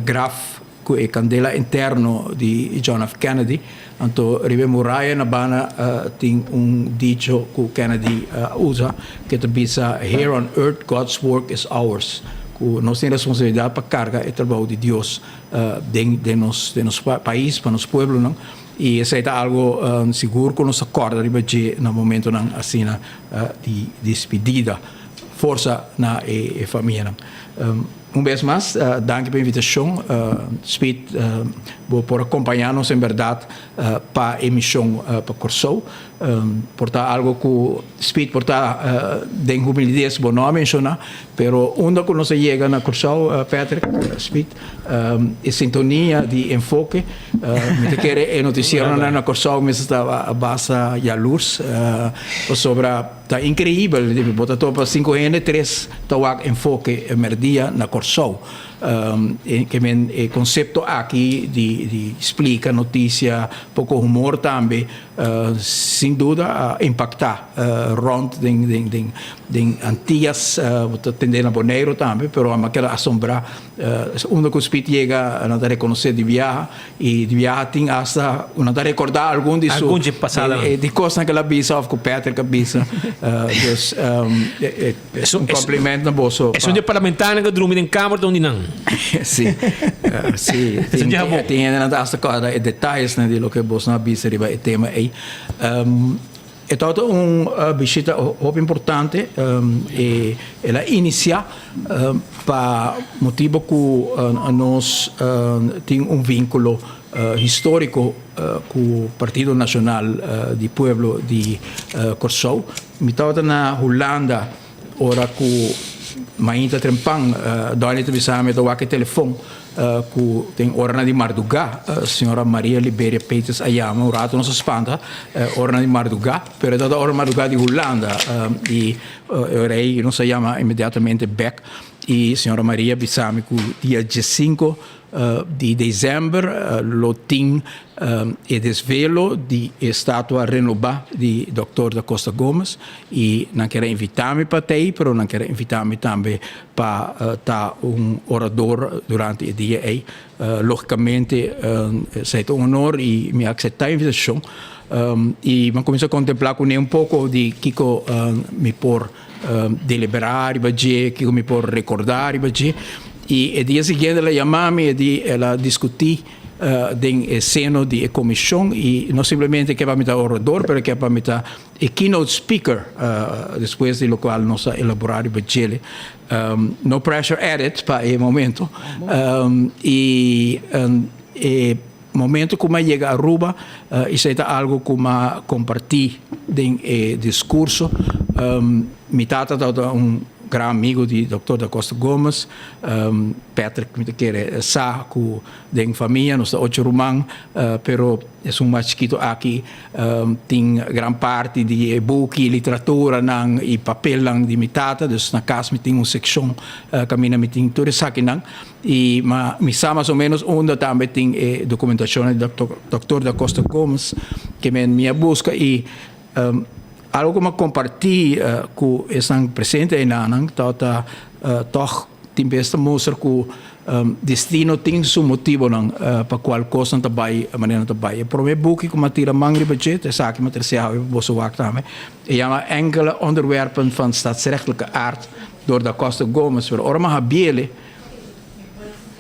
graf ku e kandela interno di John F. Kennedy, anto riba e muraya na banda tin un dicho ku Kennedy a usa ke ta bisa Here on earth God's work is ours. Ku nos tin responsabilidat pa karga e trabou di Dios den den nos den nos pais pa nos pueblonan. I esei ta algo sigur ku nos ta kòrda riba dje na momentonan asina di despedida. Forsa na e famianan. Un bes mas, danki pa e invitashon. Speed, bo por a kompañá nos en bèrdat pa e mishon pa Kòrsou. Por ta algo ku Speed por ta den humildes bo no a menshoná, pero unda ku nos a yega na Kòrsou, Patrick, Speed, e sintonia di enfoke, mi ta kere e notisieronan na Kòrsou mester ta a basa yalurs, pasobra Ta increibel, bo ta topa cinco hende, tres ta wak enfoke merdia na Corsou. Ke men e concepto aki di splica noticia, poco humor tambe, sin duda a impacta rond den Antillas, bo ta tende na Boneiro tambe, pero a keda asombra unda cu Speed yega nan ta reconoce di biaha. I di biaha tin asta nan ta rekordá algun di su Algun dje pasadanan. di kosnan ku el a bisa òf ku Patrick a bisa. Dus un kompliment na boso. Esun dje parlamentarionan ku a drumi den kamer ta un di nan. Sí, sí. Esun dje habó. Tin hendenan ta asta kòrda e detayesnan di loke boso a bisa riba e tema ei. E tabata un bishita hopi importante. El a inisiá pa motibu ku nos tin un vínkulo históriko ku Partido Nashonal di Pueblo di Kòrsou. Mi tabata na Hulanda ora ku mainta trempan Donny ta bisa mi ta wak e telefon. Ku den oranan di mardugá señora Maria Liberia Peters a yama un rato nos a spanta oranan di mardugá pero e tabata ora mardugá di Hulanda i e ora ei nos a yama inmediatamente bek i señora Maria bisa mi ku dia diesinko di desèmber lo tin e desvelo di e statua renobá di dòkter Da Costa Gomez i nan kier a invitá mi pa t'ei pero nan kier a invitá mi tambe pa ta un orador durante e dia ei. Logicamente esei ta un honor y mi a acepta e invitacion y mi a cuminsa contempla cune un poco di kico mi por delibera riba dje, kico mi por recorda riba dje y e dia siguiente el a yama mi, el a discuti den e seno di e comision y no simplemente ke pa mi ta orador pero ke pa mi ta E keynote speaker despues di locual nos a elabora riba djele. No pressure added pa e momento. Y e momento cu mi a yega Aruba esey ta algo cu mi a comparti den e discurso. Mi tata tabata un gran amigo di Doctor Da Costa Gomez. Patrick mi ta kere sa cu den famia nos ta ocho ruman pero esun mas chikito aki Tin gran parti di e buki, literaturanan i papelnan di mi tata, dus na kas mi tin un sekshon kaminda mi tin tur esakinan. I ma mi sa mas o ménos unda tambe tin e dokumentashonnan di Dòktor Da Costa Gomez ke men mi a buska i algu ku mi a kompartí ku esnan presente einanan tabata tòg tin bes ta mustra ku Destino tin su motibonan pa cual cosnan ta bay manera nan ta bay. E prome buki cu mi a tira man riba dje, ta esaki mi a trece awe pa boso wak tambe. E yama Enkele onderwerpen van staatsrechtelijke aard door Da Costa Gomez. Pero ora mi a habiele,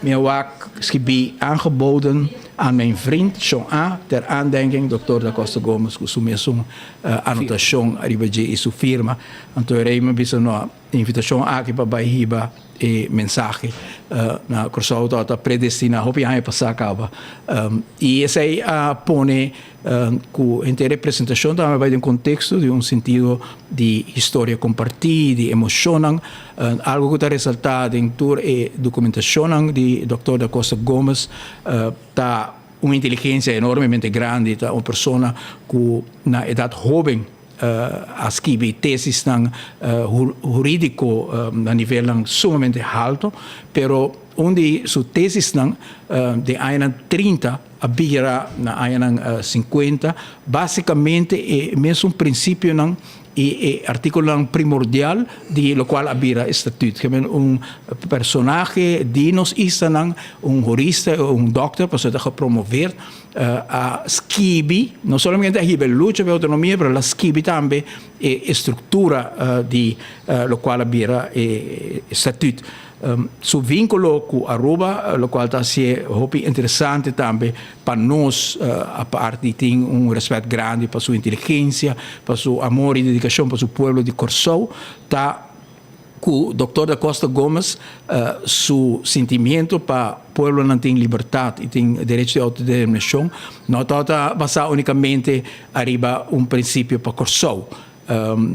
mi a wak skibi aangeboden aan mijn vriend Shon A ter aandenking Doctor Da Costa Gomez cu su mesun anotacion riba dje y su firma. Anto e rey mi a bisa no. E invitashon aki pa bai hiba e mensahe na Kòrsou tabata predestiná hopi aña pasá kaba. I esei a pone ku henter e presentashon tambe bai den konteksto di un sentido di historia kompartí, di emoshonnan, algu ku ta resaltá den tur e dokumentashonnan di Dòkter Da Costa Gomez ta un inteligensia enormemente grandi, ta un persona ku na edat hóben a skibi tesisnan hurídiko na nivelnan sumamente halto, pero un di su tesisnan den añanan trinta a bira na añanan sinkuenta, básikamente e mesun prinsipionan i e artíkulonan primordial di lokual a bira e statüt. Ke un personahe di nos islanan, un hurista, un dòkter, pasobra e ta gepromoveerd, a skibi, no solamente a hiba e lucha pa e outonomia, pero el a skibi tambe e estruktura di lokual a bira e statüt. Su vínculo cu Aruba, locual ta hacié hopi interesante tambe pa nos, apart di tin un respet grandi pa su inteligencia, pa su amor y dedicacion pa su pueblo di Corsou, ta cu Doctor Da Costa Gomez su sentimiento pa pueblonan tin libertad y tin derecho di autodeterminacion no tabata basa unicamente ariba un principio pa Corsou.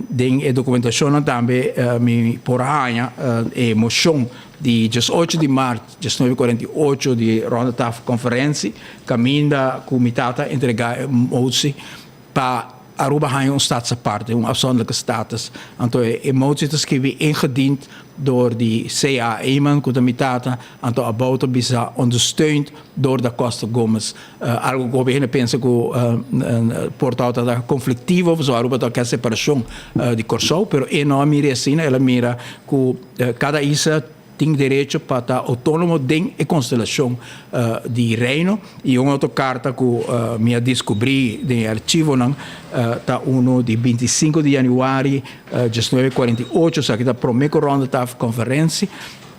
Den e documentacionnan tambe mi por a haña e mocion di diesocho di maart 1948 di Ronde Tafel Conferentie caminda cu mi tata a entrega e motie pa Aruba haña un status aparte, un afzonderlijke status. Anto e motie ta skibi ingediend door di CA. Eman cu ta mi tata, anto abou ta bisa ondersteund door Da Costa Gomez. Algo cu hopi hende pensa cu por ta ta conflictivo pasobra Aruba ta ke separacion di Corsou, pero e no a mira asina, el a mira cu cada isla tin derecho pa ta autonomo den e constelacion di Reino. Y un otro carta cu mi a descubri den e archivonan ta uno di 25 di januari 1948, esaki ta prome cu Ronde Tafel Conferentie,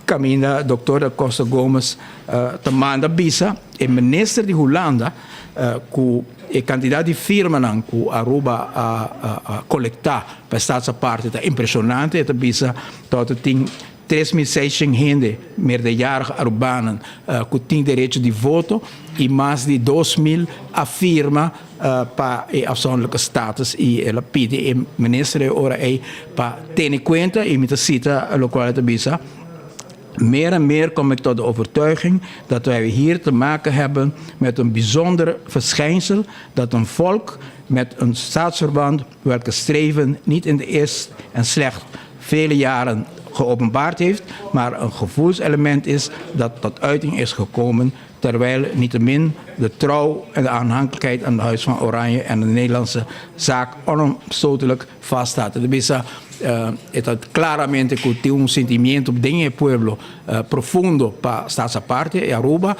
Caminda Doctor Da Costa Gomez ta manda bisa e minister di Hulanda cu e cantidad di firmanan cu Aruba a colecta pa e Staats Aparte ta impresionante. E ta bisa tot tin 3600 hende meerderjarig Arubanan cu tin derecho di voto y mas di 2000 a firma pa e afzonderlijke status y el a pidi e minister e ora ey pa tene cuenta y mi ta cita locual e ta bisa, Meer en meer kom ik tot de overtuiging dat wij hier te maken hebben met een bijzonder verschijnsel dat een volk met een staatsverband welke streven niet in de eerste en slecht vele jaren geopenbaard heeft, maar een gevoelselement is dat tot uiting is gekomen terwijl niettemin de trouw en de aanhankelijkheid aan het Huis van Oranje en de Nederlandse zaak onomstotelijk vaststaat. E ta bisa, e ta claramente cu tin un sentimiento den e pueblo profundo pa Staats Aparte e Aruba,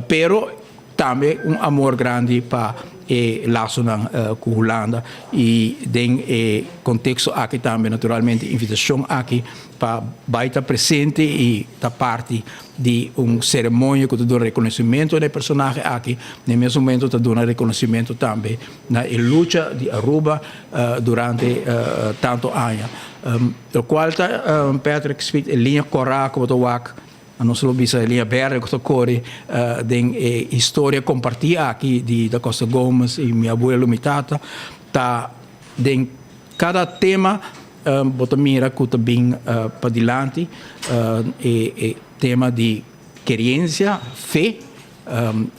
pero tambe un amor grandi pa e lasonan cu Hulanda y den e contexto aki tambe naturalmente invitacion aki pa bay ta presente y ta parti di un ceremonia cu ta duna reconocimento na e personahe aki, na e mes momento ta duna reconocimento tambe na e lucha di Aruba durante tanto aña. Locual ta Patrick Smit e liña cora cu bo ta wak, nos lo bisa e liña berde cu ta core den e historia comparti aki di Da Costa Gomez y mi abuelo, mi tata, ta den cada tema Bo ta mira ku ta bin padilanti e tema di keriencia, fe,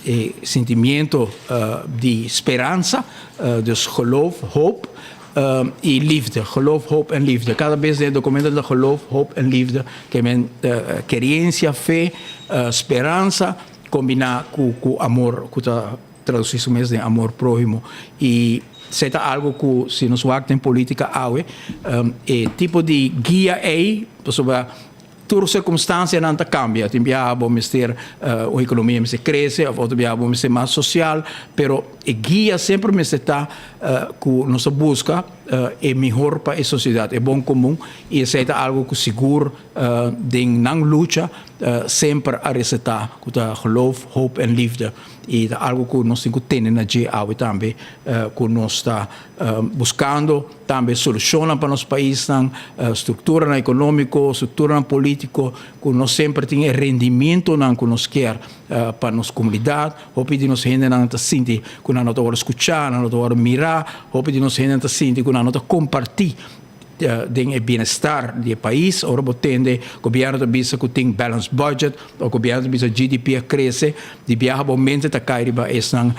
e sentimiento di speransa, dus geloof, hoop i liefde. Geloof, hoop en liefde. Kada bes den e dokumento ta geloof, hoop en liefde. Ke men keriencia, fe, speransa kombiná ku amor ku ta Traduci su mes den amor prohimo. Y esey ta algo cu si nos wak den politica awe, e tipo di guia ey, pasobra tur circumstancianan ta cambia. Tin biaha bo mester un economia mester crece of otro biaha bo mester mas social, pero e guia semper mester ta cu nos ta busca e mihor pa e sociedad, e bon comun, y esey ta algo cu sigur den nan lucha semper a receta cu ta geloof, hoop en liefde. I ta algu ku nos tin ku tene na dje awe tambe, ku nos ta buskando tambe solushonnan pa nos paisnan, strukturanan ekonómiko, strukturanan polítiko, ku no semper tin e rendimientonan ku nos kier pa nos komunidat. Hopi di nos hendenan ta sinti ku nan no ta wòrdu skuchá, nan no ta wòrdu mirá, hopi di nos hendenan ta sinti ku nan no ta kompartí den e bienestar di e pais. Ora bo tende gobierno ta bisa cu tin balance budget of gobierno ta bisa GDP a crece, di biaha bo mente ta cay riba esnan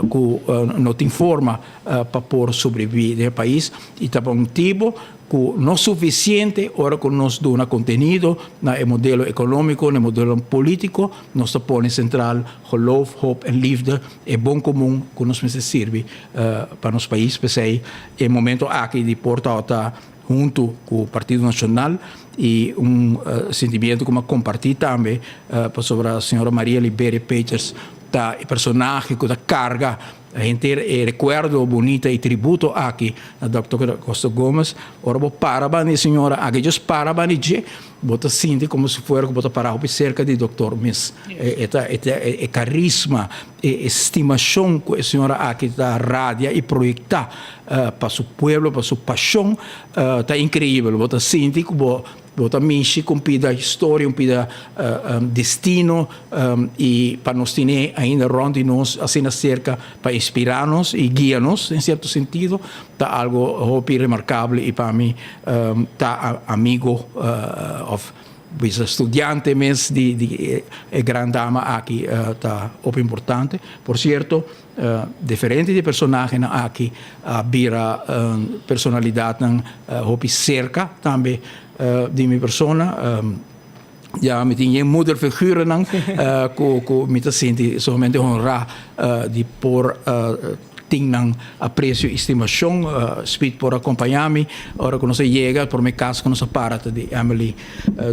cu no tin forma pa por sobrevivi den e pais y ta pa un motibo cu no suficiente ora cu nos duna contenido na e modelo economico, na e modelo politico, nos ta pone central geloof, hoop en liefde, e bon comun cu nos mester sirbi pa nos pais. P'esei e momento aki di por tabata huntu ku Partido Nacional i un sentimiento ku mi a kompartí tambe pasobra señora Maria Liberia Peters. ta e personahe ku ta karga henter e rekuerdo bunita i tributo aki na Dòkter Da Costa Gomez. Ora bo para banda e señora aki, djis para banda dje, bo ta sinti komo si fuera ku bo ta para hopi serka di dòkter mes. E ta e karisma, e estimashon ku e señora aki ta radia i proyektá pa su pueblo, pa su pashon, ta inkreibel. Bo ta sinti ku bo Bo ta mishi ku un pida historia, un pida destino i pa nos tene ainda rònt di nos asina serka pa inspirá nos i guia nos den sierto sentido ta algu hopi remarkabel i pa mi ta amigo òf bisa studiante mes di e gran dama aki ta hopi importante. Por sierto Diferente di e personahenan aki a bira personalidatnan hopi serka tambe di mi persona. Ya mi tin yen moederfigurennan ku mi ta sinti sumamente honrá di por tin nan apresio i stimashon. Speed por akompañá mi ora ku nos a yega. Promé kas ku nos a para ta di Emily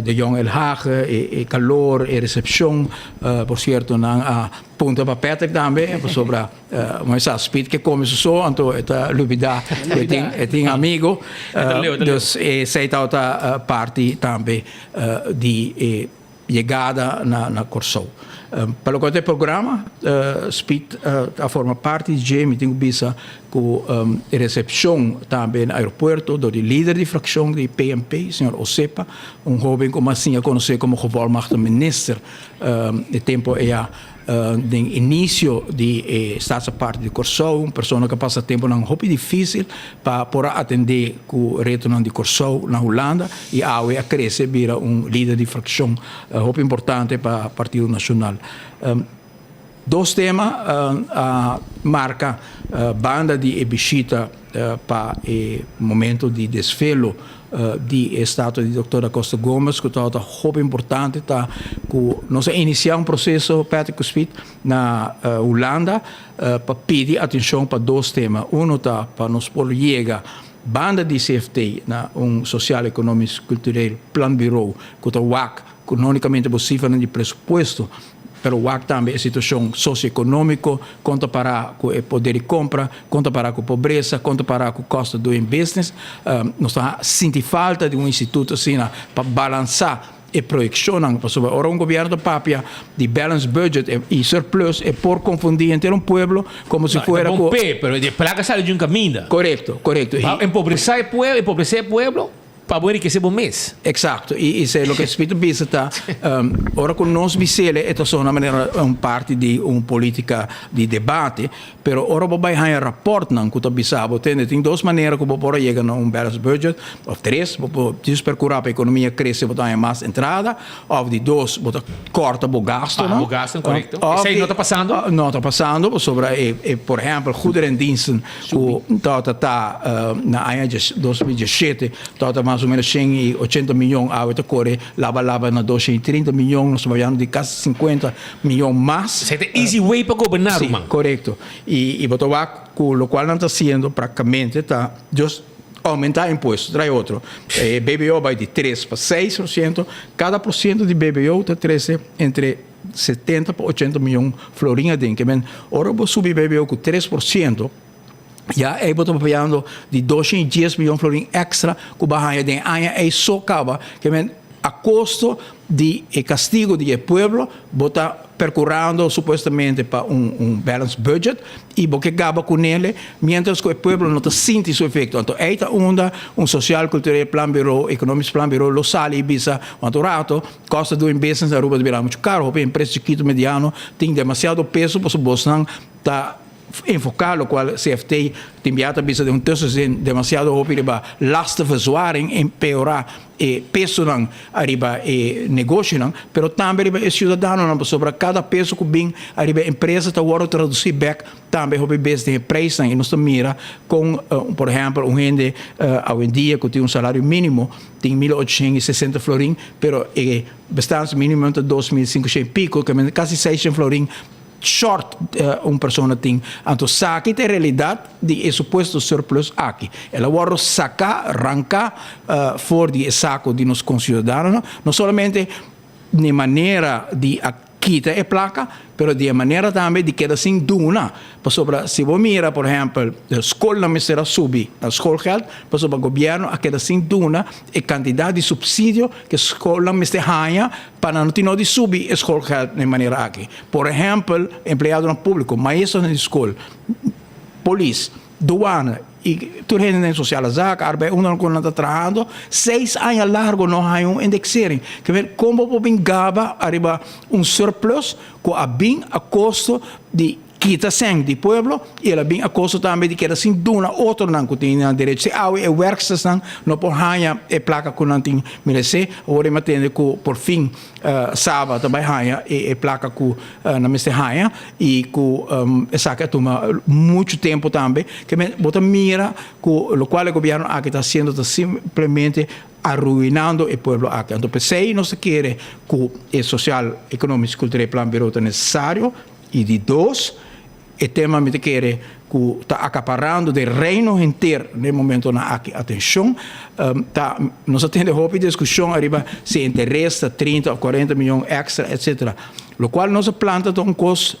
de Jong Elhage. E kalor, e resepshon. Por sierto nan a Punta pa Patrick tambe, pasobra moe sa Speed ke come su so, anto e ta lubida ku e tin e tin amigo. Dus esei tabata parti tambe di e yegada na na Kòrsou. Pa loke ta e programa, Speed a forma parti di dje, mi tin ku bisa ku e resepshon tambe na aeropuerto dor di lider di frakshon di PNP, señor Osepa, un hoben ku mi a siña konosé komo gevolmachtigd minister. E tempo eya den inicio di e Staatsapart di Kòrsou, un persona ku a pasa temponan hopi difísil pa por a atendé ku retonan di Kòrsou na Hulanda i awe a krese bira un lider di frakshon hopi importante pa Partido Nashonal. Dos tema a marka banda di e bishita pa e momento di desvelo di e statua di Doctor Da Costa Gomez ku tabata hopi importante ta ku nos a inisiá un proseso Patrick ku Speed na Hulanda pa pidi atenshon pa dos tema. Uno ta pa nos por yega banda di CFT na un Sociaal Economisch Cultureel Planbureau ku ta wak ku no unikamente bo sifranan di presupuesto Pero wak tambe e situacion socioeconomico, con ta para cu e poder di compra, con ta para cu pobresa, con ta para cu cost of doing business. Nos ta sinti falta di un instituto asina pa balansa e proyeccionnan, pasobra ora un gobierno ta papia di balanced budget y surplus e por confundi henter un pueblo como si fuera cu. No, e ta bon p'e, pero e placa sali di un caminda. Corecto, corecto. Pa empobresa e pueblo, empobrese e pueblo. Pa bo enrikesé bo mes. Exacto. I i se loke Spiritu bisa ta, ora ku nos bis'el e ta sona manera un parti di un politica di debate, pero ora bo bai haña raportnan ku ta bisa bo, tende, tin dos manera ku bo por a yega na un balanced budget, òf tres, bo por djis perkurá pa ekonomia krese bo ta haña mas entrada, òf di dos, bo ta kòrta bo gastonan. Baha bo gastonan, korekto. Esei no ta pasando? No ta pasando, pasobra e e por ehèmpel goederendiensten Ku tabata ta na aña 2017 tabata mas o menos 180 miyon, awe ta kore laba laba na 230 miyon, nos ta bayando di kasi 50 miyon mas. Esei ta easy way pa goberná, ruman. Si, korekto. I bo ta wak ku lokual nan ta hasiendo praktikamente ta just oumentá impuesto, trae otro. E BBO bai di 3 pa 6%, kada por siento di BBO ta trese entre 70 pa 80 miyon florin aden. Ke men, ora bo subi BBO ku 3%, ya ei bo ta papiando di 210 miyon florin èkstra ku bo a haña den e aña ei so kaba. Ke men, a kosto di e kastigo di e pueblo, bo ta perkurando supuestamente pa un un balanced budget i bo ke gaba ku nele, miéntras ku e pueblo no ta sinti su efekto. Anto ei ta unda un Sociaal Cultureel Planbureau, Economisch Planbureau lo sali i bisa, want un rato, Cost of doing business na Aruba ta bira mucho caro, hopi empresa chikito, mediano tin demasiado peso pasobra bosnan ta enfoca locual CFT tin bia ta bisa den un tussenzin demasiado hopi riba lastenverzwaring, empeora e pesonan ariba e negoshonan, pero tambe riba e ciudadanonan pasobra cada peso cu bin ariba e empresa ta wordo traduci bek Tambe hopi bes den e prijsnan i nos ta mira kon por ehèmpel un hende awendia ku tin un salario mínimo tin 1860 florin pero e bestaansminimum ta 2500 i piko ke men kasi 600 florin short un persona tin. Anto saki ta e realidat di e supuesto surplus aki. El a wòrdu saká, ranká for di e sako di nos konsiudadanonan, no solamente. N'e manera di a kita e plaka, pero di e manera tambe di keda sin duna. Pasobra si bo mira por ehèmpel skolnan mester a subi nan skolgeld, pasobra gobièrnu a keda sin duna e kantidat di supsidio ku skolnan mester haña pa nan no tin no di subi e skolgeld na e manera aki. Por ehèmpel empleadonan públiko, maestronan di skol, polis, Douane y tur hende den sociale zaken, arbeid unda cu nan ta trahando, seis aña largo no haña un indexering. Ke ber con bo por bin gaba ariba un surplus cu a bin a costo di kita cen di pueblo y el a bin a costo tambe di keda sin duna otronan cu tin nan derecho. Si awe e werkstersnan no por haña e placa cu nan tin merece, awor e mi a tende cu por fin Saba ta bai haña e plaka ku nan mester haña i ku esaki a tuma muchu tempu tambe. Ke men bo ta mira ku lokual e gobièrnu aki ta hasiendo ta simplemente aruinando e pueblo aki. Anto p'esei nos ta kere ku e Sosial Ekonomisch Kultureel Planbureau ta nesesario i di dos, E tema mi ta kere ku ta akaparando den Reino henter den momentonan aki atenshon. Ta nos a tende hopi diskushon ariba si e interes ta trinta òf kuarenta miyon èkstra etsetera. Lokual nos a planta ta un kos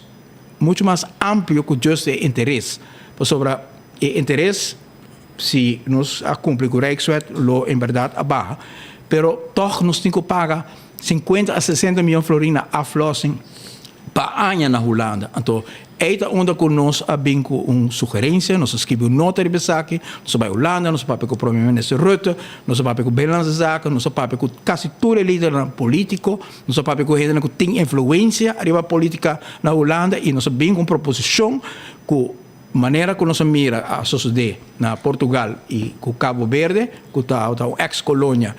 muchu mas amplio ku just e interes. Pasobra e interes si nos a kumpli ku Rijkswet lo en bèrdat a baha. Pero tòg nos tin ku paga sinkuenta a sesenta miyon florin na aflossing. Pa aña na Hulanda. Anto ei ta unda ku nos a bin ku un sugerensia, nos a skibi un nota riba esaki, nos a bai Hulanda, nos a papia ku Prome Minister Rutte, nos a papia ku Binnenlandse Zaken, nos a papia ku kasi tur e lidernan politiko, nos a papia ku hendenan ku tin influensia riba politika na Hulanda i nos a bin ku un proposishon ku manera ku nos a mira a sosodé na Portugal i ku Cabo Verde, ku ta un eks kolonia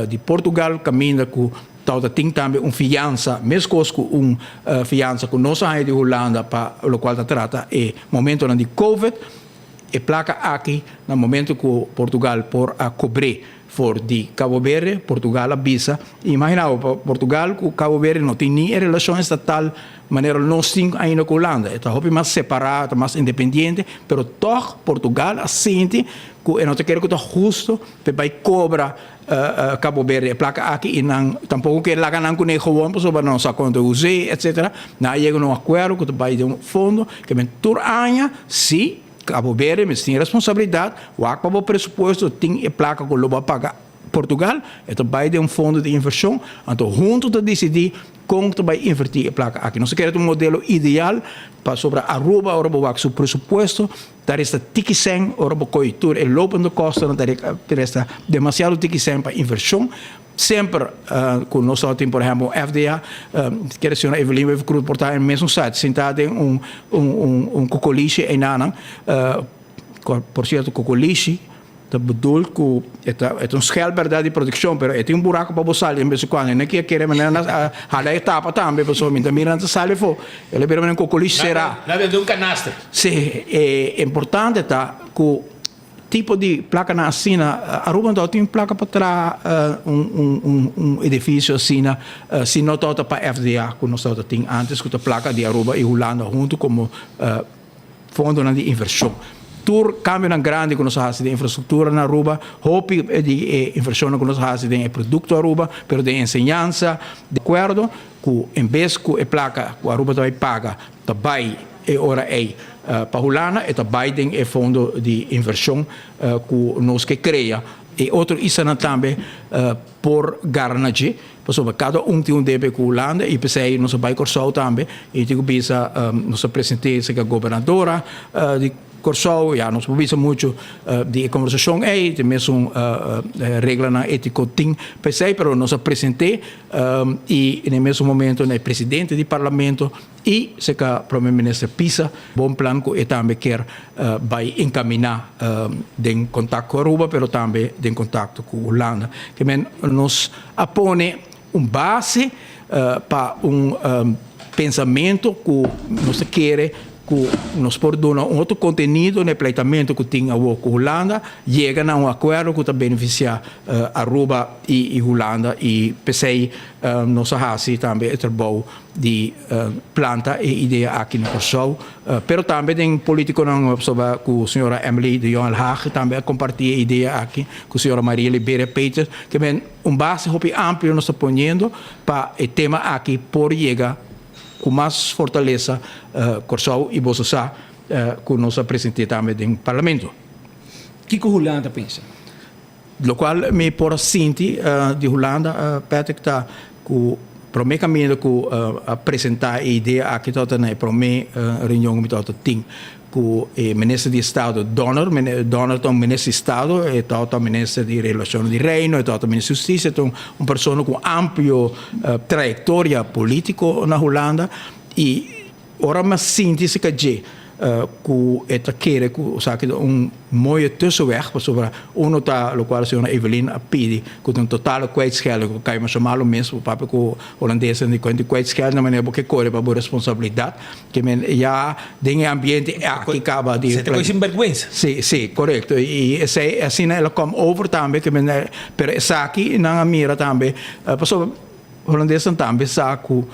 di Portugal kaminda ku Tabata tin tambe un fiansa, meskos ku un fiansa ku nos a haña di Hulanda pa lokual ta trata e momentonan di Covid. E plaka aki na momento ku Portugal por a kobr'é for di Cabo Verde, Portugal a bisa, imagina bo, pa Portugal ku Cabo Verde no tin ni e relashon estatal manera nos tin ainda ku Hulanda. E ta hopi mas separá, ta mas independiente, pero tòg Portugal a sinti ku e no ta kere ku ta husto pa e bai kobra Cabo Verde e placa aki y nan tampoco kier laga nan cune gewoon pasobra nan no sa con ta use etcetera. Nan a yega na un acuerdo cu ta bay den un fondo ke men tur aña si Cabo Verde mester tin responsabilidad wak pa bo presupuesto tin e placa cu lo bo a paga Portugal e ta bay den un fondo di inversion anto hunto ta dicidi con ta bay inverti e placa aki. Nos ta kere ta un modelo ideal pasobra Aruba ora bo wak su presupuesto Ta resta tiki sèn ora bo koy tur e lopende kostonan ta resta demasiado tiki sèn pa invershon. Semper ku nos tabatin por ehèmpel un FDA, kere señora Evelyn Wever-Croes por ta en mesun site sintá den un un kokolishi einanan. Por sierto kokolishi Ta bedoel ku e ta e ta un schel bèrdat di protekshon, pero e tin un buraku pa bo sali en bes di kuando. E no kier kere manera nan a hala e tapa tambe, pasobra mi ta mira nan ta sali afó. El a bira manera un kokolish será. Nan ta den un kanaster. Sí, e importante ta ku tipo di plakanan asina, Aruba no tin plaka pa traha un un un un edifisio asina si no tabata pa FDA ku nos tabata tin antes ku ta plaka di Aruba i Hulanda huntu komo Fondonan di invershon. Tur kambionan grandi ku nos a hasi den infrastruktura na Aruba, hopi di e invershonnan ku nos a hasi den e produkto Aruba, pero den enseñansa, di akuerdo ku en bes ku e plaka ku Aruba ta bai paga ta bai e ora ei pa Hulanda, e ta bai den e fondo di invershon ku nos ke krea. E otro islanan tambe por gara na dje. Pasobra kada un tin un debe ku Hulanda i p'esei nos a bai Kòrsou tambe i tin ku bisa nos a present'é serka gobernadora di Kòrsou. Ya nos por bisa muchu di e kombersashon ei, tin mesun reglanan étiko tin p'esei, pero nos a present'é i na e mesun momento na e presidente di parlamento i serka prome minister Pisa bon plan ku e tambe kier bai enkaminá den kontakto ku Aruba pero tambe den kontakto ku Hulanda. Ke men nos a pone un base pa un pensamentu ku nos ta kere ku nos por duna un otro kontenido na e pleitamentu ku tin awor ku Hulanda, yega na un akuerdo ku ta benefisiá Aruba i Hulanda i p'esei nos a hasi tambe e trabou di planta e idea aki na Kòrsou, pero tambe den politikonan pasobra ku señora Emily de Jong Elhage tambe a kompartí e idea aki ku señora Maria Liberia Peters, ke men un base hopi amplio nos ta poniendo pa e tema aki por yega. Ku mas fortalesa Kòrsou i boso sa ku nos a present'é tambe den Parlamento. Kiko Hulanda ta pensa? Lokual mi por a sinti di Hulanda, Patrick, ta ku promé kaminda ku a presentá e idea aki tabata na e promé reunion ku mi tabata tin ku e minister di Estado Donner. Donner ta un minister di Estado, e tabata minister di Relacionnan di Reino, e tabata minister di Husticia, e ta un persona ku un amplio trayectoria politico na Hulanda y ora mi a sinti si dje ku e ta kere ku esaki ta un mooie tussenweg pasobra uno ta lokual señora Evelyn a pidi ku ta un totale kwijtschelding ku kai masha malo mes bo papia ku Holandesnan di kuenta kwijtschelding na manera bo ke kore pa bo responsabilidat ke men ya den e ambiente aki kaba di Se ta koi sinbergwensa. Si si korekto i esei asina el a kom over tambe ke men pero esaki nan a mira tambe pasobra Holandesnan tambe sa ku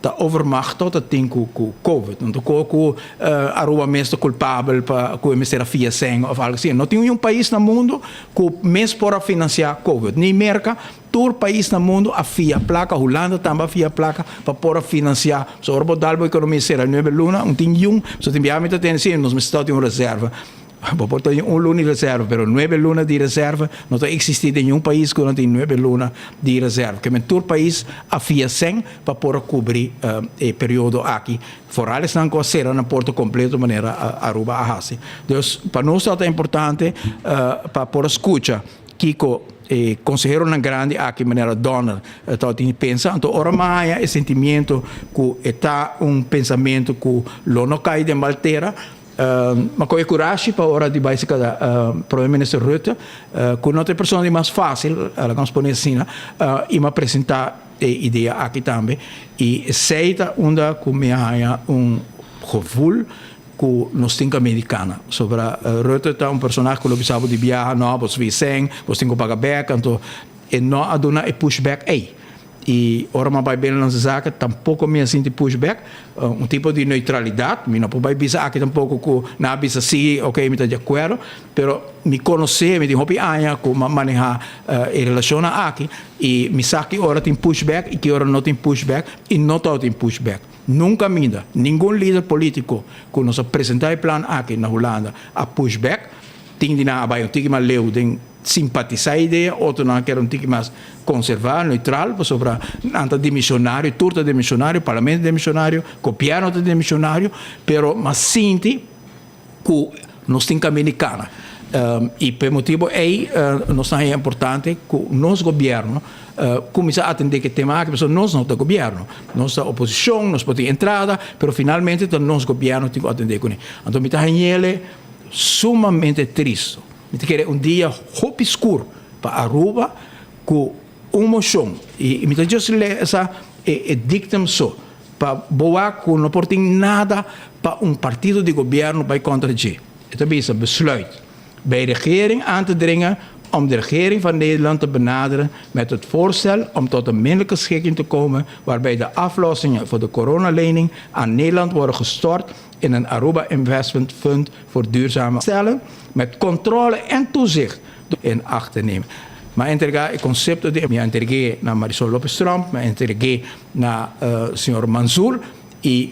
ta overmacht tot a tin ku ku covid. No ta ko ku Aruba mes ta kulpabel pa ku e mester a fia sèn òf algu asina. No tin un pais na mundu ku mes por a finansiá covid. Ni Merka, tur pais na mundu a fia plaka, Hulanda tambe a fia plaka pa por a finansiá. So ora bo dal bo ekonomia sera nuebe luna, un tin yun, so tin biaha mi ta tende si nos mester tin un reserva. Bo por ta un luna di reserva, pero nuebe luna di reserva no ta existi den niun pais cu no tin nuebe luna di reserva. Ke men tur pais a fia sèn pa por a cubri e periodo aki, foral esnan cu a cera nan porta completo manera Aruba a haci. Dus pa nos tabata importante pa por a scucha kico e conseheronan grandi aki manera Donner tabatin di pensa. Anto ora mi a haya e sentimiento cu e ta un pensamento cu lo no cay den mal tera, Ma koe kurashi pa ora di bai serka Prome Minister Rutte, ku no ta e persona di mas fásil, laga nos pone asina, i m'a presentá e idea aki tambe. I esei ta unda ku mi a haña un gevoel ku nos tin ku amerikana. Sobra Rutte ta un personahe ku lo bisa bo di biaha, no, bo sbi sèn, bo tin ku paga bèk, anto e no a duna e pushback ei. I ora mi a bai Binnenlandse Zaken tampoko mi a sinti pushback, un tipo di neutralidat. Mi no por bai bisa aki tampoko ku nan a bisa si, oke mi ta di akuerdo, pero mi konosé, mi tin hopi aña ku mi a manehá e relashonnan aki i mi sa ki ora tin pushback i ki ora no tin pushback i no tabatin pushback. Nunka minda ningun lider polítiko ku nos a presentá e plan aki na Hulanda a pushback. Tin di nan a bai un tiki mas leu den simpatisá e idea, otronan a keda un tiki mas konservá, neutral, pasobra nan ta demisionario, tur ta demisionario, parlamento ta demisionario, gobièrnu ta demisionario, pero mas sinti ku nos tin kaminda di kana. I pa e motibu ei nos ta haña importante ku nos gobièrnu kuminsá atendé ku e tema aki, pasobra nos no ta gobièrnu, nos ta oposishon, nos por tin entrada, pero finalmente ta nos gobièrnu tin ku atendé kuné. Anto mi ta hañ'el sumamente tristu. Mi ta kere un dia hopi skur pa Aruba ku un moshon i mi ta just lesa e dictum so pa bo wak ku no por tin nada pa un partido di gobierno bai kontra dje. E ta bisa besluit bij regering aan te dringen om de regering van Nederland te benaderen met het voorstel om tot een minnelijke schikking te komen waarbij de aflossingen voor de coronalening aan Nederland worden gestort in een Aruba Investment Fund voor duurzame stellen met controle en toezicht in acht te nemen. Mi a entrega e concepto di mi a entreg'é na Marisol Lopez Tromp, mi a entreg'é na señor Mansour y.